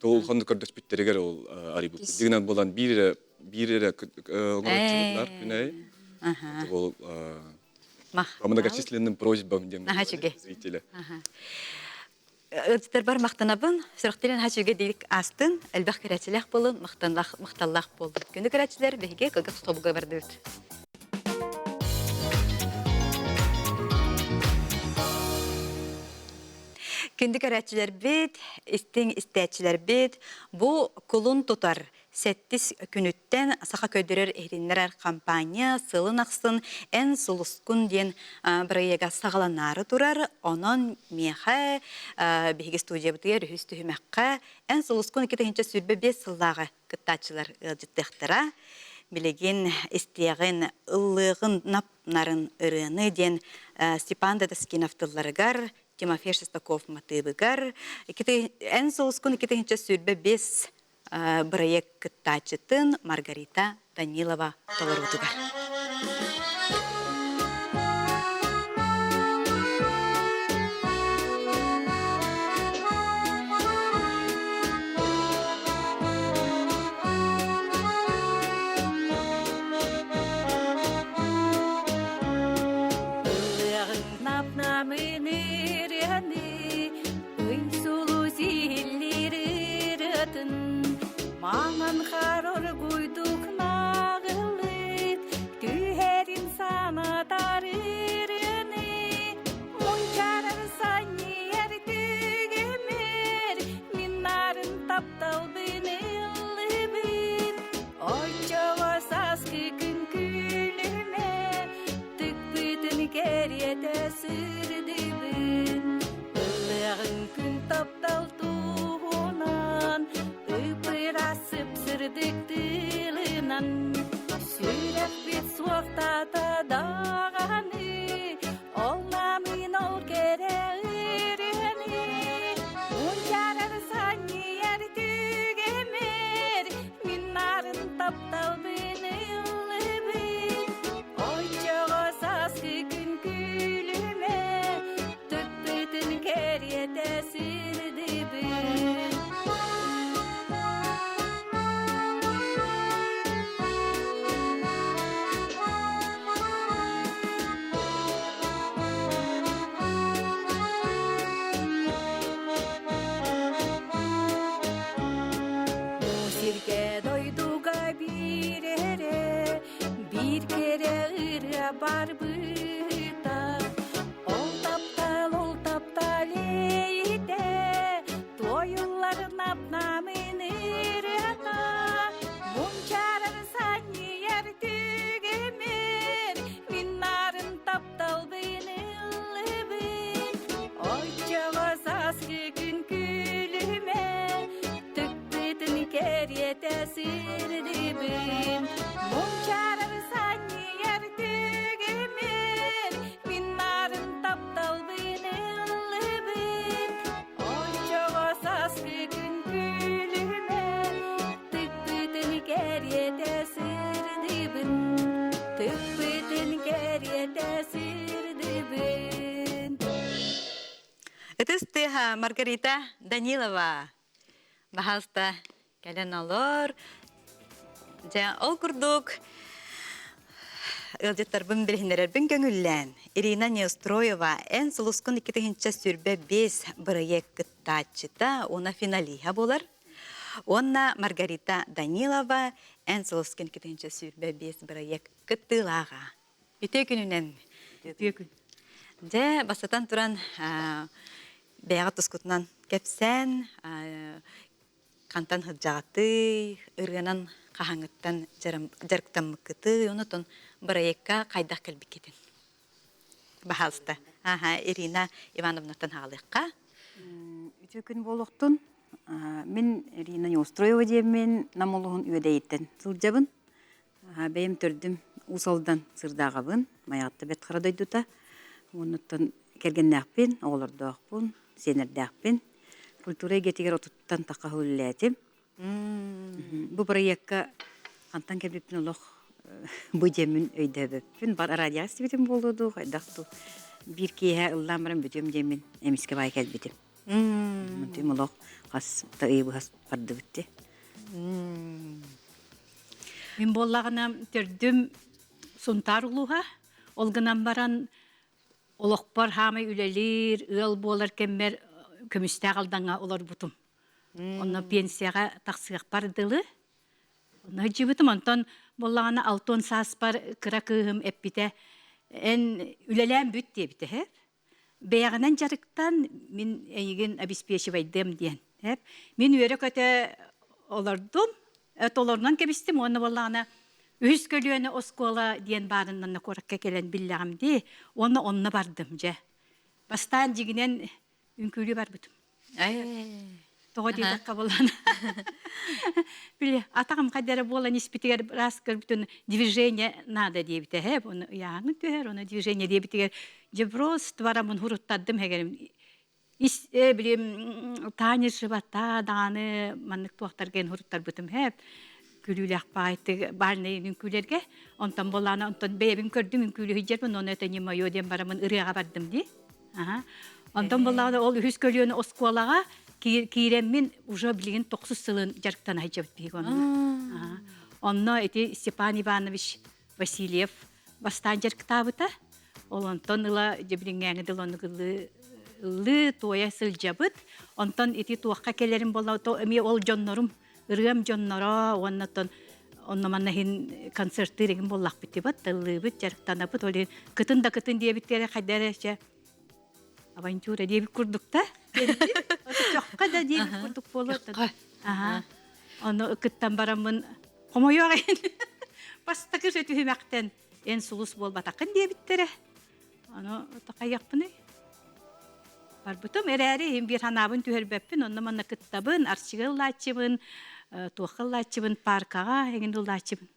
Ол хонду көрдөспүттэригэр ол арыйбыт. Дигинэн буолан биир эрэ биир эрэ оҥороччулар күнэй. Ол по многочисленным просьбам диэн зрителя. Ыалдьыттарбар махтанабын, сүрэхтэрин аһа үчүгэй астын, элбэх кэрээччилээх буолун, махталлаах буоллун. Күндү кэрээччилэр, биһиги кылгас тобуга бардыбыт. Күндү көрөөччүлэрбит, истиҥ истээччилэрбит, бу кулун тутар. Сэттис күнүттэн Саха көрдөрөр иһитиннэрэр хампаанньа сылын ахсын Эн сулускун диэн бырайыага саҕаланаары турар. Онон миэхэ биһиги студиябытыгар үһүс түһүмэххэ Эн сулускун 2025 сыллааҕы кыттааччылар ыалдьыттыахтара. Билигин истиэҕин, ыллыаҕын нап-нарын ырыаны диэн Степан Дадаскинов тылларыгар Тимофей Шестаков матыыбыгар Эн сулускун 2025 бырайыак кыттааччытын Маргарита Данилова толоруутугар. Ыллыаҕын ырыаны, ый сулус иһиллиир ырыатын, маҥан хаар оргуйдук наҕылыт, түһэрин санатар ырыаны, мунчаарар санньыйар түгэмэр, мин нарын тапталбын ыллыбын, оччоҕо сааскы күн күлүмэ, Тыкпытын кэриэтэ сырдыбын, Ыллыаҕыҥ күн таптал туһунан, Ып-ыраас сып-сырдык тылынан. Сүрэхпит суохтаата даҕаны, Ол намыын ол кэрэ ырыаны. Мунчаарар санньыйар түгэмэр, Мин нарын тапталбын ыллыбын. Оччоҕо сааскы күн күлүмэ, Тыкпытын кэриэтэ сырдыбын. Бу сиргэ дойдуга биир эрэ Биир кэрэ ырыа барбыта, Ол таптал, ол таптал эйитэ, Туойуллар нап-намын ырыата, Мунчаарар санньыйар түгэмэр, Мин нарын тапталбын ыллыбын. Оччоҕо сааскы күн күлүмэ, Тыкпытын кэриэтэ сырдыбын, Мунчаарар санньыйар түгэмэр, Мин нарын тапталбын ыллыбын. Оччоҕо сааскы күн күлүмэ, Тыкпытын кэриэтэ сырдыбын, Тыкпытын кэриэтэ сырдыбын. Ытыс тыаһа Маргарита Данилова. Баһаалыста кэлэн олор. Дьэ, ол курдук ыалдьыттарбын билиһиннэрэрбин көҥүллээн, Ирина Неустроева эн сулускун 2025 бырайыак кыттааччыта уонна финалиһа буолар. Уонна Маргарита Данилова эн сулускун 2025 бырайыак кыттыылааҕа. Үтүө күнүнэн. Үтүө күн. Дьэ, бастатан туран, бэйэҕит тускутунан кэпсээн, хантан сылдьаҕытый, ырыанан хаһааҥҥыттан дьарыктаммыккытый, онутун бырайыакка хайдах кэлбиккитин? Баһаалыста. Аха, Ирина Ивановнаттан хаалыахха. Үтүө күн буолуохтун. Мин Ирина Неустроева диэммин Нам улууһун Үөдэйиттэн сылдьабын. Бэйэм төрдүм Уус Алдан Сырдааҕабын, Майаҕатта Бэрт Хара дойдута. Уонуттан кэргэннээхпин, оҕолордоохпун, сиэннэрдээхпин. Культура эйгэтигэр отуттан тахха үлэлээтим. Бу бырайыакка хантан кэлбиппин олох бу диэммин өйдөөбөппүн. Бар радиоҕа истибитим буолуо дуу, хайдах дуу. Биир киэһэ ыллаан баран бүтүөм диэммин эмискэ баай кэлбитим. Мантым олох хас да ый быһа бардыбыт дии. Мин буоллаҕына төрдүм Сунтаар улууһа. Ол гынан баран олохпор хаамай үлэлиир, ыал буолар кэммэр көмүстээх Алдаҥҥа олорбутум. Онно пенсияҕа тахсыахпар дылы. Онно сылдьыбытым. Онтон буоллаҕына алтан сааспар кыра кыыһым эппитэ, эн үлэлээн бүт диэбитэ һэ. Бэйэҕинэн дьарыктан мин эйигин обеспечивайдыам диэн. Мин үөрэ-көтө олордум. Толорунан кэбистим уонна буоллаҕына үһүс көлүөнэ оскуола диэн баарынан куоракка кэлэн биллэҕим дии. Уонна онно бардым дьэ. Бастаан дьигинэн үҥкүүлүү барбытым. Тоҕо диэтэххэ буолан били атаҕым хайдара буолан испитигэр раз көрбүтүн движение надо диэбитэ һэ оны ыйааҥын түһэр оны движение диэбитигэр дьэ просто бараммын хуруттардым хэгэрим ис били Таня живота даҕаны маннык туохтарга хуруттарбытым һэ күлүүлээх баайтык бальнай үҥкүүлэргэ онтон буолаана онтон бэйэбин көрдүм үҥкүүлүһүйдьэрбин ону это не мое диэн бараммын ырыаҕа бардым дии Онтон буоллаҕына ол үһүс көлүөнэ оскуолаҕа киирэммин уже билигин тохсус сылын дьарыктана сылдьабыт биһиги онно. Онно ити Степан Иванович Васильев бастаан дьарыктаабыта. Ол онтон ыла дьэ билиҥҥээҥи дылы оннук ыллыы ыллыы туойа сылдьабыт. Онтон ити туохха кэлэрим буолла то эмиэ ол дьоннорум ырыам дьонноро уонна оттон онно манна иһин концерттыыр игин буоллахпыт дибат ыллыыбыт дьарыктанабыт ол иһин кытын да кытын диэбиттэрэ хайда эрэ чэ авантюра диэбит курдук да чоххо да диэбит курдук буолуо аха ону кыттан бараммын хомойуох иһин бастакы түһүмэхтэн эн сулус буолбатаххын диэбиттэрэ Ону такайыахпыный? Барбытым эрээри иһин биир санаабын түһэрбэппин, онно манна кыттабын, Арчыга ыллааччыбын, туохха ыллааччыбын, паркаҕа эҥин ыллааччыбын.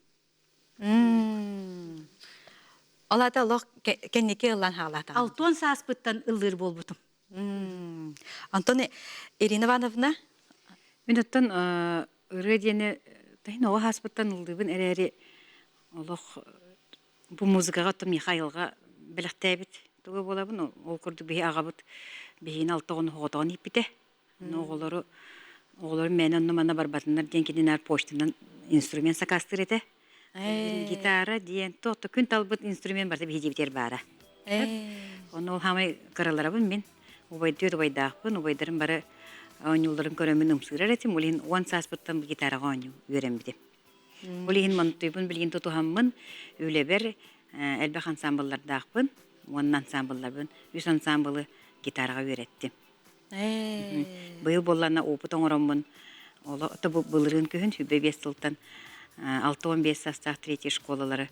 Ол аата олох кэнники ыллаан хаалаатаҕын. Алтуон сааспыттан ыллыыр буолбутум. Антон Ирина Ивановна? Мин оттон ырыа диэни таһын оҕо сааспыттан ыллыыбын эрээри олох Бу музыкаҕа оттон миэхэ айылҕа бэлэхтээбит туга буолабын. Ол курдук биһи аҕабыт биһигини алта оҕону соҕотоҕун ииппитэ. Ону оҕолору оҕолорум мээнэ онно-манна барбатыннар диэн кини наар почтанан инструмент сакаастыыр этэ. Гитара диэн туох да күн талбыт инструмент барыта биһи дьиэбитигэр баара. Ону ол хаамай кыраларабын мин. Убайдыыр убайдаахпын, убайдарым бары оонньуулларын көрөммүн ымсыырар этим. Ол иһин 10 сааспыттан гитараҕа оонньуу үөрэммитим. Ол иһин монтуйбун билигин тутуһаммын үлэбэр элбэх ансаамбыллардаахпын уонна ансаамбылларбын үс ансаамбылы гитараҕа үөрэттим. Быйыл буоллаҕына опыт оҥороммун ото былырыын күһүн 25 сылтан 65 саастаах третьей школалары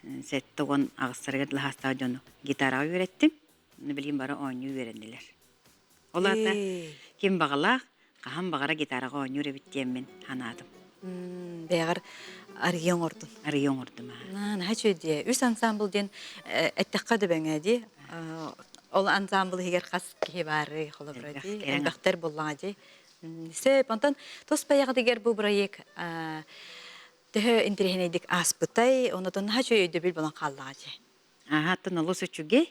78 астарыгар саастаах дьону гитараҕа үөрэттим. Билигин бары оонньуу үөрэннилэр. Ол аата ким баҕалаах, хаһан баҕара гитараҕа оонньуур эбит диэммин санаатым. Бэйэҕэр арыйа оҥордун. Арыйа оҥордум аа. Наһаа үчүгэй дии. Үс ансаамбыл диэн эттэххэ дөбөҥө дии. Ол ансаамбыл иһигэр хас киһи баарый холобура дии. Элбэхтэр буоллаҕа дии. Сөп. Онтон тус бэйэҕитигэр бу бырайыак төһө интэриэһинэйдик ааспытай, онотон наһаа үчүгэй өйдөбүл буолан хааллаҕа дии. Аһааттан олус үчүгэй.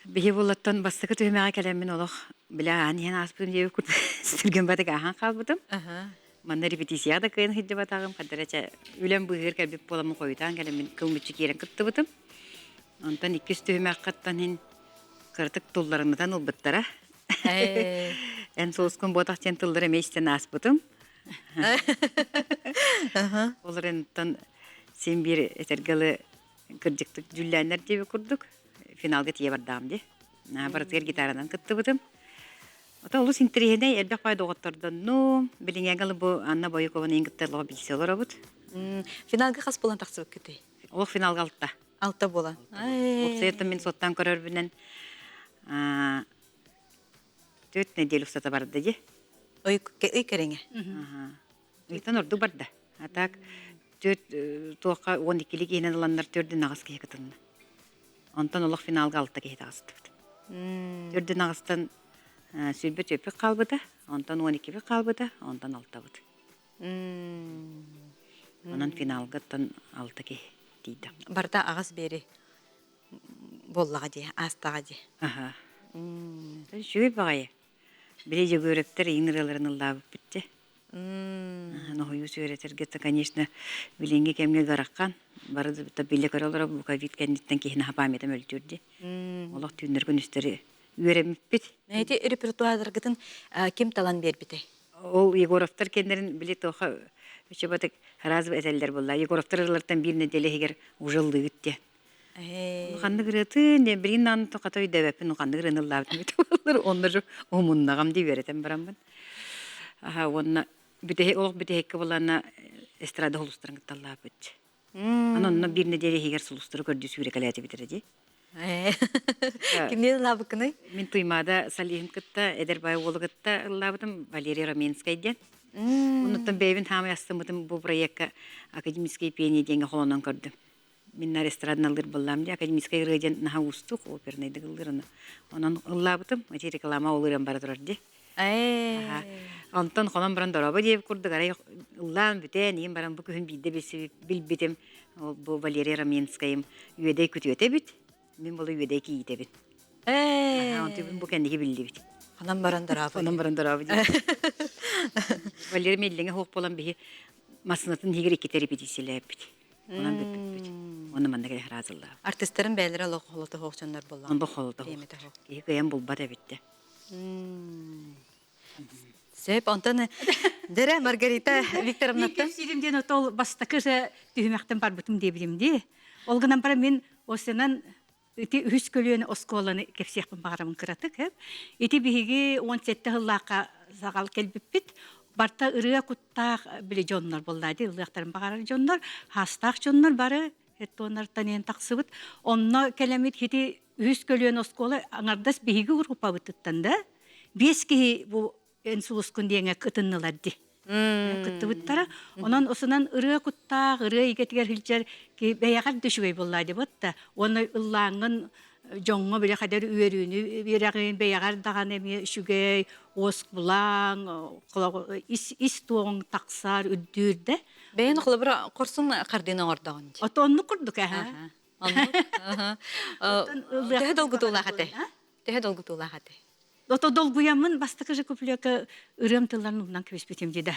Биһи буллаттан бастакы түһүмэҕэ кэлэммин олох бile аан иһэн ааспытым диэбит курдук сүргүм батык ааһан хаалбытым. Манна репетицияҕа да кыайан сылдьыбатаҕым, хадара чэ үлэм быыһыгар кэлбит буоламмын хойутаан кэлэммин кыл мүччү киирэн кыттыбытым. Онтон иккис түһүмэххиттэн иһин кыратык тулларыммытан ылбыттара. Эн сулускун буотах диэн тыллары эмиэ истэн ааспытым. Ол эрэн син биир этэргэ дылы кырдьыктык дьүллээннэр диэбит курдук финалга тиийэ бардаҕым дии. Барытыгар гитаранан кыттыбытым. Ото олус интэриэһинэй элбэх баай доҕоттордоннум. Билиҥҥээҥи бу Анна Боюкованы иин кытта олоҕу билсэ олоробут. Финалга хас буолан тахсыбыккытый? Олох финалга алта. Алта буолан. Уопсайыттан мин суоттаан көрөрбүнэн түөрт нэдиэлэ устата барда дии. Ый кэриҥэ. Ыйтан ордук барда. А так түөрт туохха 12 киһинэн ыланнар төрдүн аҕыс киһи кытынна. Онтон олох финалга алта киһи таҕыстыбыт. Төрдүн аҕыстан сүүрбэ түөппүт хаалбыта, онтон 12-бит хаалбыта, онтон алтабыт. Онон финалга оттон алта киһи тиийдэ. Барыта аҕыс биэри буоллаҕа дии, аастаҕа дии. Аха. Үчүгэй баҕайы. Били Дьөгүөрэптэр иин ырыаларын ыллаабыппыт дии. Ноһуйуу үөрэтэргэ конечно, билиҥҥи кэмҥэ ыарахан. Бары да билэ-көрө олорор бу ковид кэнниттэн киһи наһаа памята мөлтүүр дии. Олох түүннэр-күнүстэри үөрэммиппит. Ити репертуардаргытын ким талан биэрбитэй? Ол Егоровтар кэннэрин били тоха үчүбатык разы этэллэр буолла. Егоровтар ырылартан биир нэдиэлэ иһигэр уже ыллыгыт диэн. Ханнык ырыатын диэн билигин даҕаны хата өйдөөбөппүн ханнык ырыаны ыллаабытым эбитэ буоллар онно же умуннаҕым дии үөрэтэн бараммын. Аха уонна Бүтэһик олох бүтэһиккэ буланна эстрада сулустарын кытта ыллаабыт. Аны онно биир нэдиэлэ иһигэр сулустары көрдүү сүүрэкэлээтибит эрэ дии. Кимниин ыллаабыккыный? Мин Туймаада Салиһын кытта, эдэр бай уолу кытта ыллаабытым Валерий Роменскай диэн. Оннуттан бэйэбин хаамай астыммытым бу проекка академическое пение диэҥҥэ холонон көрдүм. Мин наар эстраданы ыллыыр буоллаам дии, академическай ырыа диэн наһаа уустук, опернайдык ыллыыр аны. Онон ыллаабытым, ити реклама ол ырыам бара турар дии. Онтон хонон баран дорообо диэбит курдук арай ыллаан бүтэн, иһин баран бу күһүн биирдэ билбитим ол бу Валерий Раменскайым Үөдэй күтүөтэ эбит. Мин була Үөдэй кийиитэбин. Онтубун бу кэнники биллибит. Хонон баран дорообо. Хонон баран дорообо диэн. Валерий Меллиҥэ суох буолан биһи массыынатын иһигэр иккитэ репетициялээппит. Онон бүппүппүт. Онно манна кэлэ хараазыллаабыт. Артистарын бэйэлэрэ олох холото суох дьоннор буоллаҕа. Онбо холото суох. Киһи кыайан булбат эбит да. Сөп, онтон дэрэ Маргарита Викторовнаттан Кэпсиирим диэн ол бастакы же түһүмэхтэн барбытым диэбитим дии. Ол гынан баран мин осенан ити үһүс көлүөнэ оскуоланы кэпсиэхпин баҕарабын кыратык. Ити биһиги 17 сыллаахха саҕал кэлбиппит. Барта ырыа куттаах били дьоннор буолла дии, ыллыахтарын баҕарар дьоннор, хаастаах дьоннор бары Эттуоннартан иэн тахсыбыт. Онно кэлэммит ити үһүс көлүөнэ оскуола аҥардас биһиги группабытыттан да биэс киһи бу эн сулускун диэҥэ кытыннылар ди кыттыбыттара. Онон осунан ырыа куттаах, ырыа игэтигэр сылдьар бэйэҕэр да үчүгэй буоллаа дебот да. Уонна ыллааҥҥын дьоҥҥо билэ хадэр үөрүүнү биэрэҕин, бэйэҕэр даҕаны эмиэ үчүгэй, уоскулаҥ, ис ис туоҕуҥ тахсар, үрдүүр да. Бэйэн холобура хорсун хардыын оҥордоҕун дии. Ото оннук курдук аха. Оннук. Төһө долгутуулаах этэ? Төһө долгутуулаах этэ? Ото долгуйаммын бастакы же куплека ырыам тылларын умнан кэбиспитим дии да.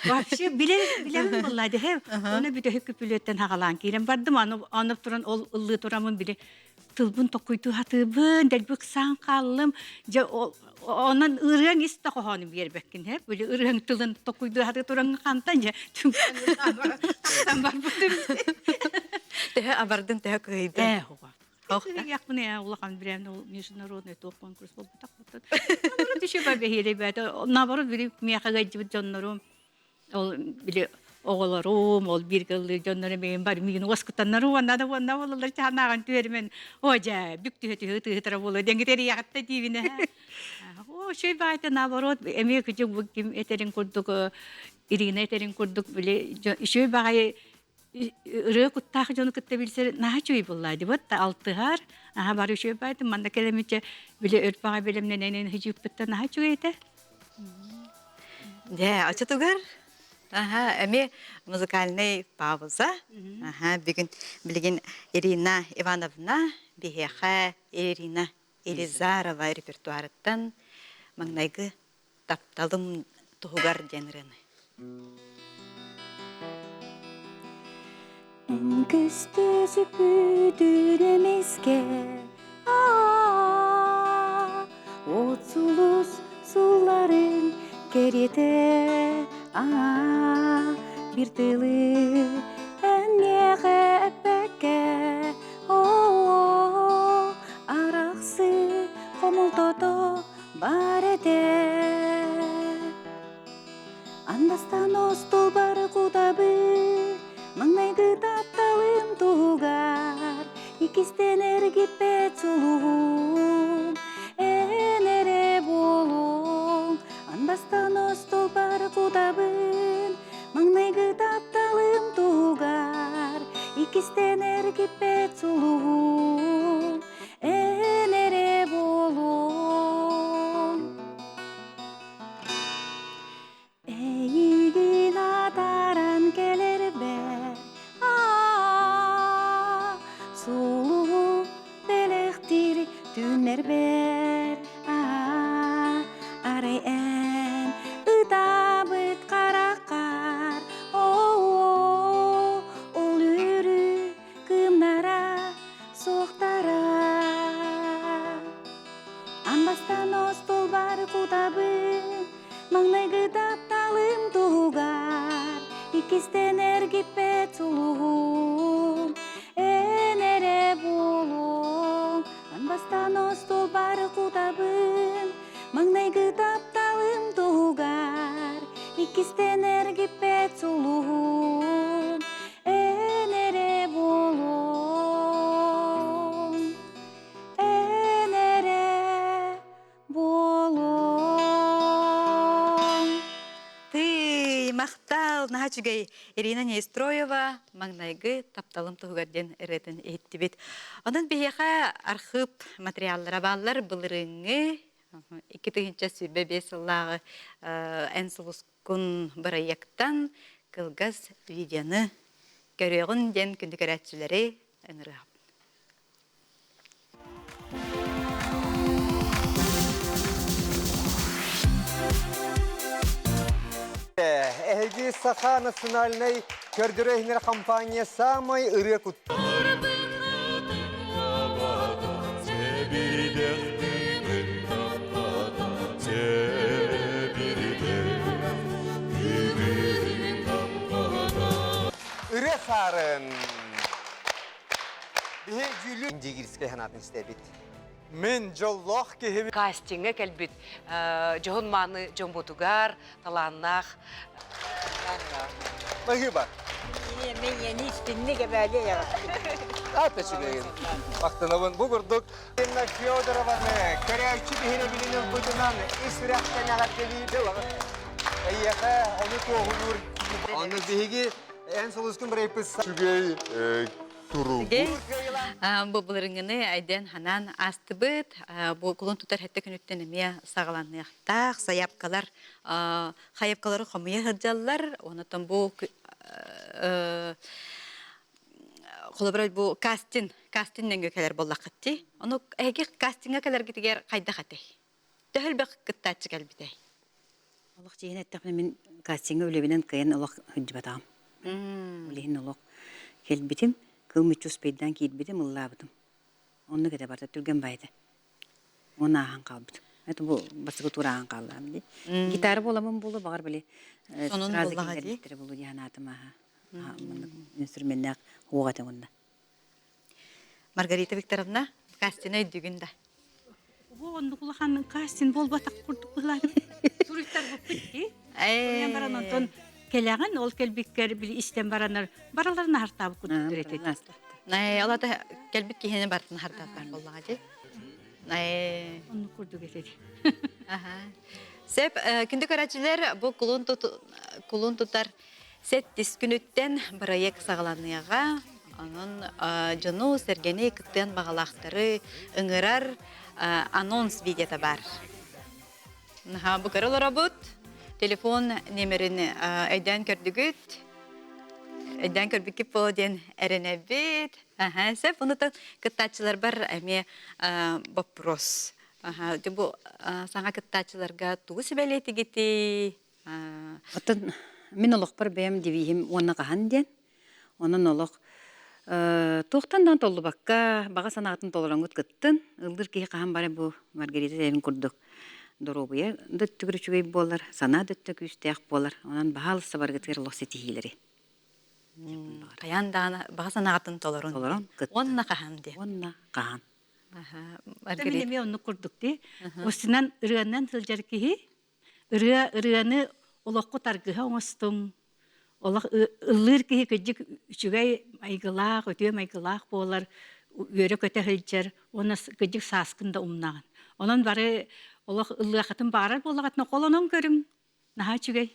Вообще билэр билэбин буолла дии. Оны бүтэһик күпүлүөттэн хагалаан киирэн бардым. Аны аны туран ол ыллыы турамын били тылбын токкуйдуу хатыыбын, дэлби ыксаан хааллым. Дьэ онон ырыаҥ ис да хоһоонун биэрбэккин һэ. Били ырыаҥ тылын токкуйдуу хатыы тураҥ хантан дьэ түҥ барбытым. Төһө абардын, төһө кыһыйдын? Ээ, хуга. Яхпын ээ улахан бирээн ол международный туох конкурс буолбутах буттан. Наоборот еще бэһиэлэй бээтэ. Наоборот били миэхэ ыалдьыбыт дьоннорум ол били оҕолорум, ол бииргэ ыллыыр дьоннорум миигин бары миигин уоскутаннар уонна да уонна буолаллар чаанаҕын түһэримэн о дьэ бүк түһэ түһэ ытыһытара буолуо диэн эрийэҕиттэ диибинэ о үчүгэй баайта наоборот эмиэ кыдьык бу ким этэрин курдук Ирина этэрин курдук били үчүгэй баҕайы ырыа куттаах дьону кытта билсэр наһаа үчүгэй буоллаа дибот да алтыһар аха бары үчүгэй баайтым манна кэлэмичэ били өрт баҕай бэлэмнэнэн хижиппыттан наһаа үчүгэй этэ Дьэ, очотугар аха эмиэ музыкальный пауза. Аха бүгүн билигин Ирина Ивановна биһиэхэ Ирина Елизарова репертуарыттан маҥнайгы тапталым туһугар диэн ырыаны. Эн көстө сүппүтүн эмискэ От сулус сулларын кэриэтэ Бир тылы эн миэхэ эппэккэ Арахсы хомолтото бар этэ Андастан остуолбар кутабы, маҥнайгы тапталым туһугар, иккистэн эргиппэт сулуһум, эн эрэ буолуоҥ. Андастан остуолбар кутабын, маҥнайгы тапталым туһугар, иккистэн эргиппэт сулуһум, эн эрэ буолуоҥ. Эйигин атааран кэлэрбэр сулуһу бэлэхтиир түүннэрбэр арай эн ытаабыт хараххар ол үөрүү кыымнара суохтара. Наһаа үчүгэй Ирина Неистроева маҥнайгы тапталым туһугар диэн ырыатын иһиттибит. Онон биһиэхэ архыып материаллара бааллар. Былырыыҥҥы 2025 сыллааҕы Эн сулускун бырайыактан кылгас видеоны көрүөҕүн диэн күндү көрөөччүлэри ыҥырыахпын. Эһиги Саха национальнай көрдөрөр иһинэр компания самай ырыа кут. Ырыа саарын. Биһи дьүүлү Индигирскэй санаатын истэбит. Мин дьоллоох киһи. Кастиҥҥа кэлбит дьоһун мааны дьоммутугар талааннаах Баһыыба. Мен истинник эбээле Ата үчүгэйин. Махтанабын. Бу курдук Инна Федорованы көрөөччү биһирэбилин ылбытынан ис сүрэхтэн эҕэрдэлиибит. Эйиэхэ ону туоһулуур. Ону биһиги эн сулускун бырайпыс. Үчүгэй туругу. Бу былырыҥҥыны айден ханаан аастыбыт. Бу кулун тутар хэттэ күнүттэн эмиэ саҕаланыахтаах. Сайаапкалар хайапкалары хомуйа сылдьаллар. Онотон бу холобура бу кастинг кастинг нөҥүө кэлэр буоллаххыт дии. Ону эһиги кастиҥҥа кэлэргитигэр хайдах этэй? Төһө элбэх кыттааччы кэлбитэй? Олох дьиэһин эттэхпинэ мин кастиҥҥа үлэбинэн кыайан олох сылдьыбатаҕым. Билигин олох кэлбитим, кыл мүччү успейдаан киирбитим, ыллаабытым. Оннук этэ барыта түргэн баайы этэ. Уонна ааһан хаалбытым. Это бу бастакы тур ааһан хааллаҕым дии. Гитара буоламмын буолуо, баҕар били Сонун сразу буоллаҕа дии. киллэрбиттэрэ буолуо дии санаатым ааһа. Маннык инструменнаах уох этэ уонна. Маргарита Викторовна, кастина өйдүүгүн да? Оо, оннук улахан кастинг буолбатах курдук быһылаатым. Суруйтарбыппыт дии. Суруйан баран онтон кэлэҕин, ол кэлбиккэр били истэн бараннар бараларын аһартаабыт курдук этэ. Ээ, ол ата кэлбит киһини барытын аһартаабыттар буоллаҕа дии. Ээ. Оннук курдук этэ. Аха. Сөп, күндү көрөөччүлэр, бу кулун кулун тутар Сэттис күнүттэн бырайыак саҕаланыаҕа. Онон дьону, сэргэни кыттыан баҕалаахтары ыҥырар анонс видеота баар. Наһаа бу көрө олоробут. Телефон нүөмэрин өйдөөн көрдүгүт. Өйдөөн көрбүккүт буолуо диэн эрэнэбит. Аха, сөп. Онутан кыттааччыларбар эмиэ вопрос. Аха, бу саҥа кыттааччыларга тугу сүбэлиэтигитий? Оттон мин олохпор бэйэм девиһим уонна хаһан диэн. Онон олох туохтан даҕаны толлубакка, баҕа санаатын толороҥҥут кыттын. Ыллыыр киһи хаһан барар бу Маргарита этэрин курдук доруобуйа да өттүгэр үчүгэй буолар, санаа да өттө күүстээх буолар. Онон баһаалыста барыгытыгар олох ситиһиилэри. Хайаан даҕаны баҕа санаатын толорун. Толорон кыттын. Уонна хаһан диэн. Уонна хаһан. Мин эмиэ оннук курдук дии. Устунан ырыанан сылдьар киһи Ырыа ырыаны олоххут аргыһа оҥостуҥ. Олох ыллыыр киһи кырдьык үчүгэй майгылаах, үтүө майгылаах буолар, үөрэ-көтө сылдьар уонна кырдьык сааскын да умнаҕын. Онон бары олох ыллыаххытын баҕарар буоллаҕытына холонон көрүҥ. Наһаа үчүгэй.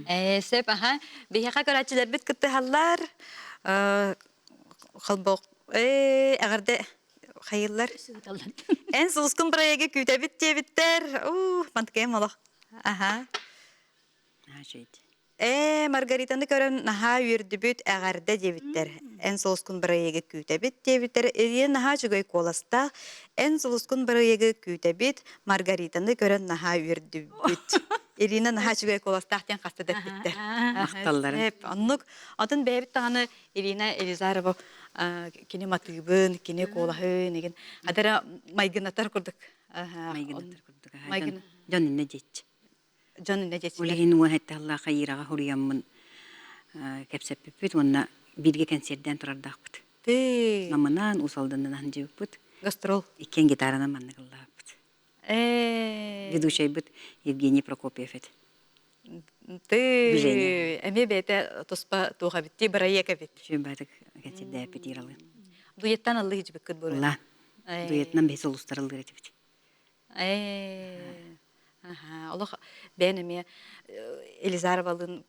Ээ, сөп, аха. Биһиэхэ көрөөччүлэрбит кыттыһаллар. Холбоох, ээ, эҕэрдэ хайыыллар. Эн сулускун проегы күүтэбит диэбиттэр. Уу, мантыкайым олох. Аха. Ээ, Маргаританы көрөн наһаа үөрдүбүт, эҕэрдэ диэбиттэр. Эн сулускун бырайыагы күүтэбит диэбиттэр. Илья наһаа үчүгэй куоластаах. Эн сулускун бырайыагы күүтэбит, Маргаританы көрөн наһаа үөрдүбүт. Ирина наһаа үчүгэй куоластаах диэн хаста да эппиттэр. Махталларын. Оннук. Атын бэйэбит даҕаны Ирина Елизарова кини матыыбын, кини куолаһын, игин адара майгынатар курдук. Майгынатар курдук. Дьон инне диэччи. Дьон инне диэччи. Ол иһин уон хэттэ Ираҕа хуруйаммын кэпсэппиппит уонна бииргэ кэнсиэрдээн турардаахпыт. Намынаан, Уус Алданынан дьыбыппыт. Гастрол. Иккиэн гитаранан маннык ыллаабыппыт. Ведущайбыт Евгений Прокопьев этэ. Ты эмиэ бэйэтэ туспа туох эбит дии бырайыак эбит. Сүбэтик кэнсиэрдээппит Иралыын. Дуеттан ыллыы хижбиккит буолуо. Ыллаан. Дуетынан биһи сулустар ыллыыр этибит. Аха, олох бэйэн эмиэ Елизаровалыын.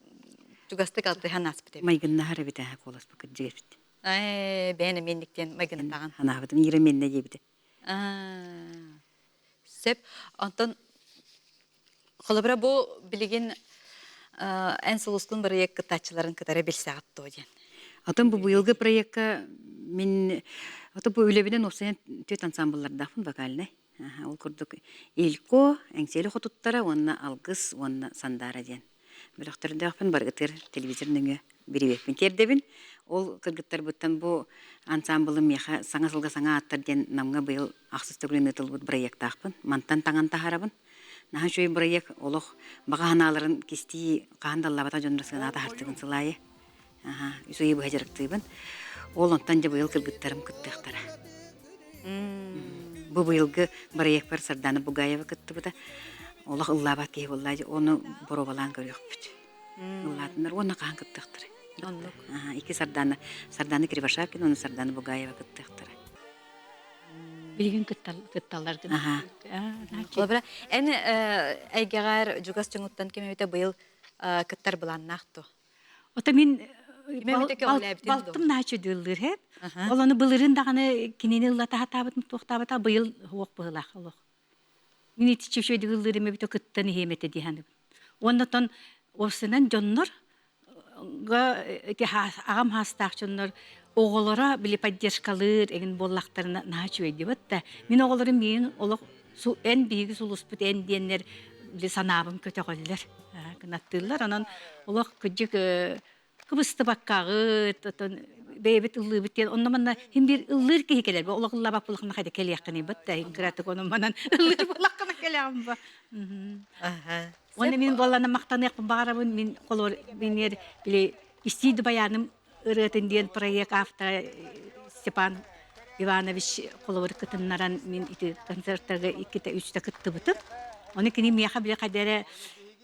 Чугастык алтыһан ааспыт эбит. Майгыннаһар эбит ээ куоласпыт кырдьык эбит. Ээ, бэйэн эмиэнниктиэн майгыннатаҕын. Ханаабытым Ира миэннэ диэбитэ. Сөп. Онтон холобура бу билигин эн сулускун бырайыак кыттааччыларын кытары билсэҕит дуо диэн. Атын бу быйылгы проекка мин ото бу үлэбинэн уопсайынан түөрт ансамбллардаахпын вокальнай. Ол курдук Илько, Эҥсиэли хотуттара уонна Алгыс уонна Сандаара диэн бөлөхтөрдөөхпүн барыгытыгар телевизор нөҥүө бириэппин тиэрдэбин. Ол кыргыттарбыттан бу ансамблым миэхэ саҥа сылга саҥа ааттар диэн Намҥа быйыл ахсыс төгүлүн ыытыллыбыт бырайыактаахпын. Мантан таҥан таһаарабын. Наһаа үчүгэй бырайыак олох баҕа санааларын кистии хаһан да ыллаабатах дьоннор сыанаҕа таһаартыгын сыл аайы. Аха, үс ыйы быһа дьарыктыыбын. Ол онтон дьэ быйыл кыргыттарым кыттыахтара. Бу быйылгы бырайыакпар Сардана Бугаева кыттыбыта. Олох ыллаабат киһи буолла, ону боруобалаан көрүөхпүт. Ыллаатыннар уонна хаһан кыттыахтара. Оннук. Икки Сардана, Сардана Кривошапкина уонна Сардана Бугаева кыттыахтара. Билигин кытталлар гына. Холобура, эн эйгэҕэр дьугас дьоҥуттан ким эбитэ быйыл кыттар былааннаах дуо? Ото мин балтым наачы дыллыр хэп. Ол ону былырын даҕаны кинини ыллата хатаабытым туохтаабата быйыл хуох быһылаах олох. Мин итиччэ үчүгэйдик ыллыырым эбитэ кыттан иһиэм этэ дии саныыбын. Уонна оттон уопсайынан дьоннор аҕам хаастаах дьоннор оҕолоро били поддержкалыыр эҥин буоллахтарына наһаа үчүгэй диэбит да мин оҕолорум миигин олох эн биһиги сулуспут эн диэннэр били санаабын көтөҕөллөр кынаттыыллар онон олох кырдьык кыбыстыбаккаҕыт отон бэйэбит ыллыыбыт диэн онно манна хин биир ыллыыр киһи кэлэр олох ыллаабат буоллаххына хайда кэлиэххиний бат да кыратык онон манан ыллыыр буоллаххына кэлэҕин ба Уонна мин буоллана махтаныахпын баҕарабын мин холор минер били истиид баяным ырыатын диэн проект автора Степан Иванович холобур кытыннаран мин ити концерттарга иккитэ үстэ кыттыбытым. Ону кини миэхэ били хайда эрэ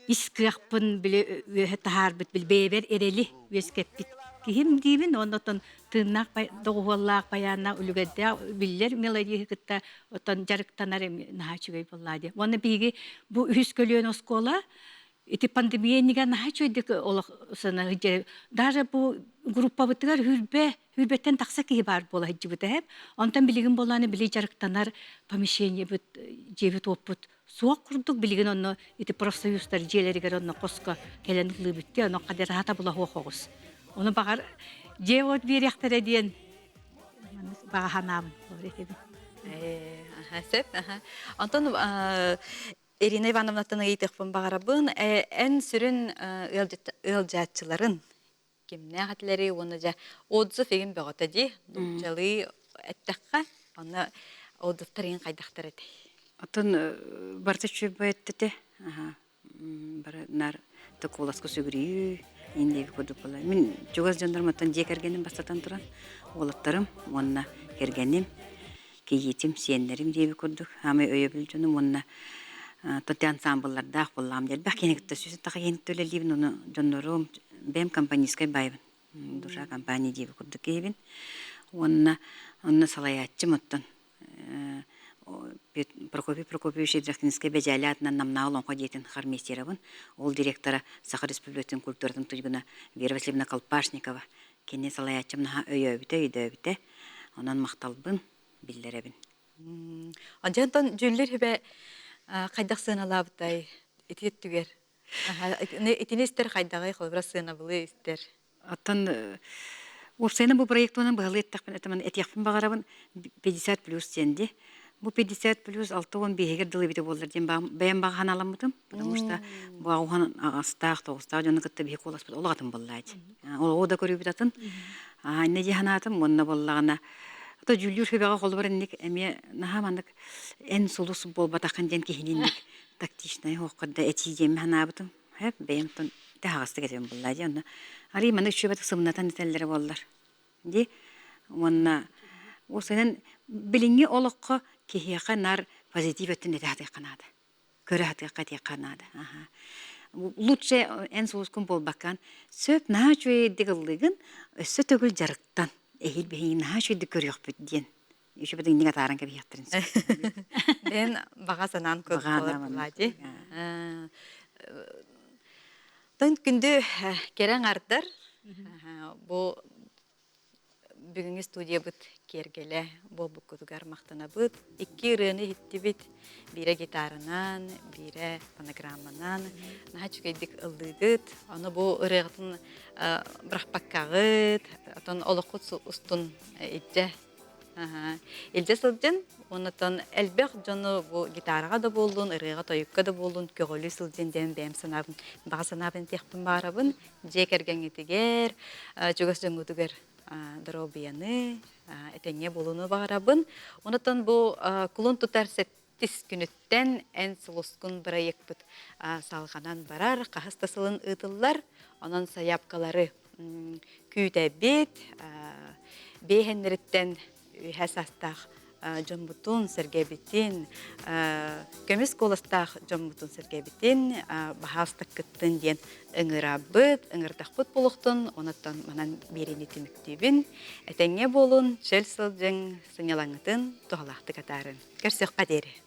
ис кыахпын били үөһэ таһаарбыт били бэйэбэр эрэли үөскэппит киһим диибин уонна оттон тыыннаах доҕуһуоллаах байааннаах үлүгэрдээх биллэр мелодиһы кытта оттон дьарыктанар наһаа үчүгэй буоллаа диэн. Уонна биһиги бу үһүс көлүөнэ оскуола ити пандемия иннигэр наһаа үчүгэйдик олох даже бу группабытыгар хүрбэ хүрбэттэн тахса киһи баар буола сылдьыбыта эһэм. Онтон билигин буолааны били дьарыктанар помещениебыт дьиэбит уоппут суох курдук билигин онно ити профсоюзтар дьиэлэригэр онно хоско кэлэн ыллыыбыт дии онно хадираата була суох оҕус. Ону баҕар дьиэ уот биэриэхтэрэ диэн баҕа санаабын этибин. Сөп. Онтон Ирина Ивановнаттан ыйытыахпын баҕарабын. Эн сүрүн ыалдьааччыларын кимнээх этилэрий уонна дьэ отзыв игин бөҕөтө дии нууччалыы эттэххэ онно отзывтар игин хайдахтар этэй? Оттон барыта үчүгэй эттэ бары наар токууласка сүгүрүйүү иин диэби курдук буолар. Мин чугас дьоннорум оттон дьиэ кэргэним бастатан туран уолаттарым уонна кэргэним, кийиитим, сиэннэрим диэби курдук хаамай өйөбүл дьонум уонна тоти ансамбллардаах буоллаҕым дии. Элбэх киһини кытта сүүс таха киһини кытта үлэлиибин, ону дьоннорум бэйэм компанейскай баайбын. Душа компания диэби курдук киһибин. Уонна онно салайааччым оттон Прокопий Прокопьевич Едрахтинскай Бэдьээлэ аатынан Намнаа олоҥхо дьиэтин хормейстерабын. Ол директора Саха Республикатын культуратын туйгуна Вера Васильевна Колпашникова. Кини салайааччым наһаа өйөөбүтэ, өйдөөбүтэ. Онон махталбын биллэрэбин. Онтон дьүүллүүр сүбэ хайдах сыаналаабытай ити өттүгэр? Итини истэр хайдаҕый, холобура сыанабылы истэр? Оттон уопсайынан бу проектынан быһалыы эттэхпинэ этиэхпин баҕарабын 50 плюс диэн дии. Бу 50 плюс 65-гэр дылы эбитэ буоллар диэн бэйэм баҕа санааламмытым. Потому что бу аҕуһан аҕастаах, тоҕустаах дьону кытта биһи куоласпыт олох атын буоллаа дии. Олоҕу да көрүүбүт атын. Иннэ дии санаатым уонна буоллаҕына то дьүүллүүр сүбэҕэ холобур инник эмиэ наһаа маннык эн сулус буолбатаххын диэн киһини инник тактичнай оһоххо да этии диэмми санаабытым. Хэп бэйэм тон таһаҕастык этим булла дии онно арый маны үчүгэйдик сымнатан этэллэрэ буоллар дии уонна уопсайынан билиҥҥи олоххо киһиэхэ наар позитив өттүн этэ сатыахха наада көрө сатыахха этиэххэ наада лучше эн сулускун буолбаккан сөп наһаа үчүгэйдик ыллыгын өссө төгүл дьарыктан эһиил биһиги наһаа үчүгэйдик көрүөхпүт диэн Үчүгэйдик инник атааран кэбиһиэхтэрин сөп. Бэйэн баҕа санаан курдук буолар буолаа дии. Тон күндү кэрэ аҥардар бу бүгүҥҥү студиябыт киэргэлэ буолбуккутугар махтанабыт. Икки ырыаны иһиттибит. Биирэ гитаранан, биирэ фонограмманан. Наһаа үчүгэйдик ыллыыгыт. Ону бу ырыаҕытын бырахпаккаҕыт, отон олоххут устун илдьэ илдьэ сылдьын. Оннотон элбэх дьону бу гитараҕа да буоллун, ырыаҕа-тойукка да буоллун көҕүлүү сылдьын диэн бэйэм санаабын, баҕа санаабын этиэхпин баҕарабын. Дьиэ кэргэҥҥитигэр, чугас дьоҥҥутугар доруобуйаны, этэҥҥэ буолууну баҕарабын. Онотон бу кулун тутар сэттис күнүттэн эн сулускун бырайыакпыт салҕанан барар, хаһыс да сылын ыытыллар. Онон сайаапкалары күүтэбит. Биэһэннэриттэн үһэ саастаах дьоммутун сэргэбитин, көмүс куоластаах дьоммутун сэргэбитин, баһаалыста кыттын диэн ыҥырабыт, ыҥырдахпыт буолуохтун, онон манан биэриини түмүктүүбүн. Этэҥҥэ буолун, чөл сылдьыҥ, сынньалаҥҥытын туһалаахтык атаарын. Көрсүөххэ диэри.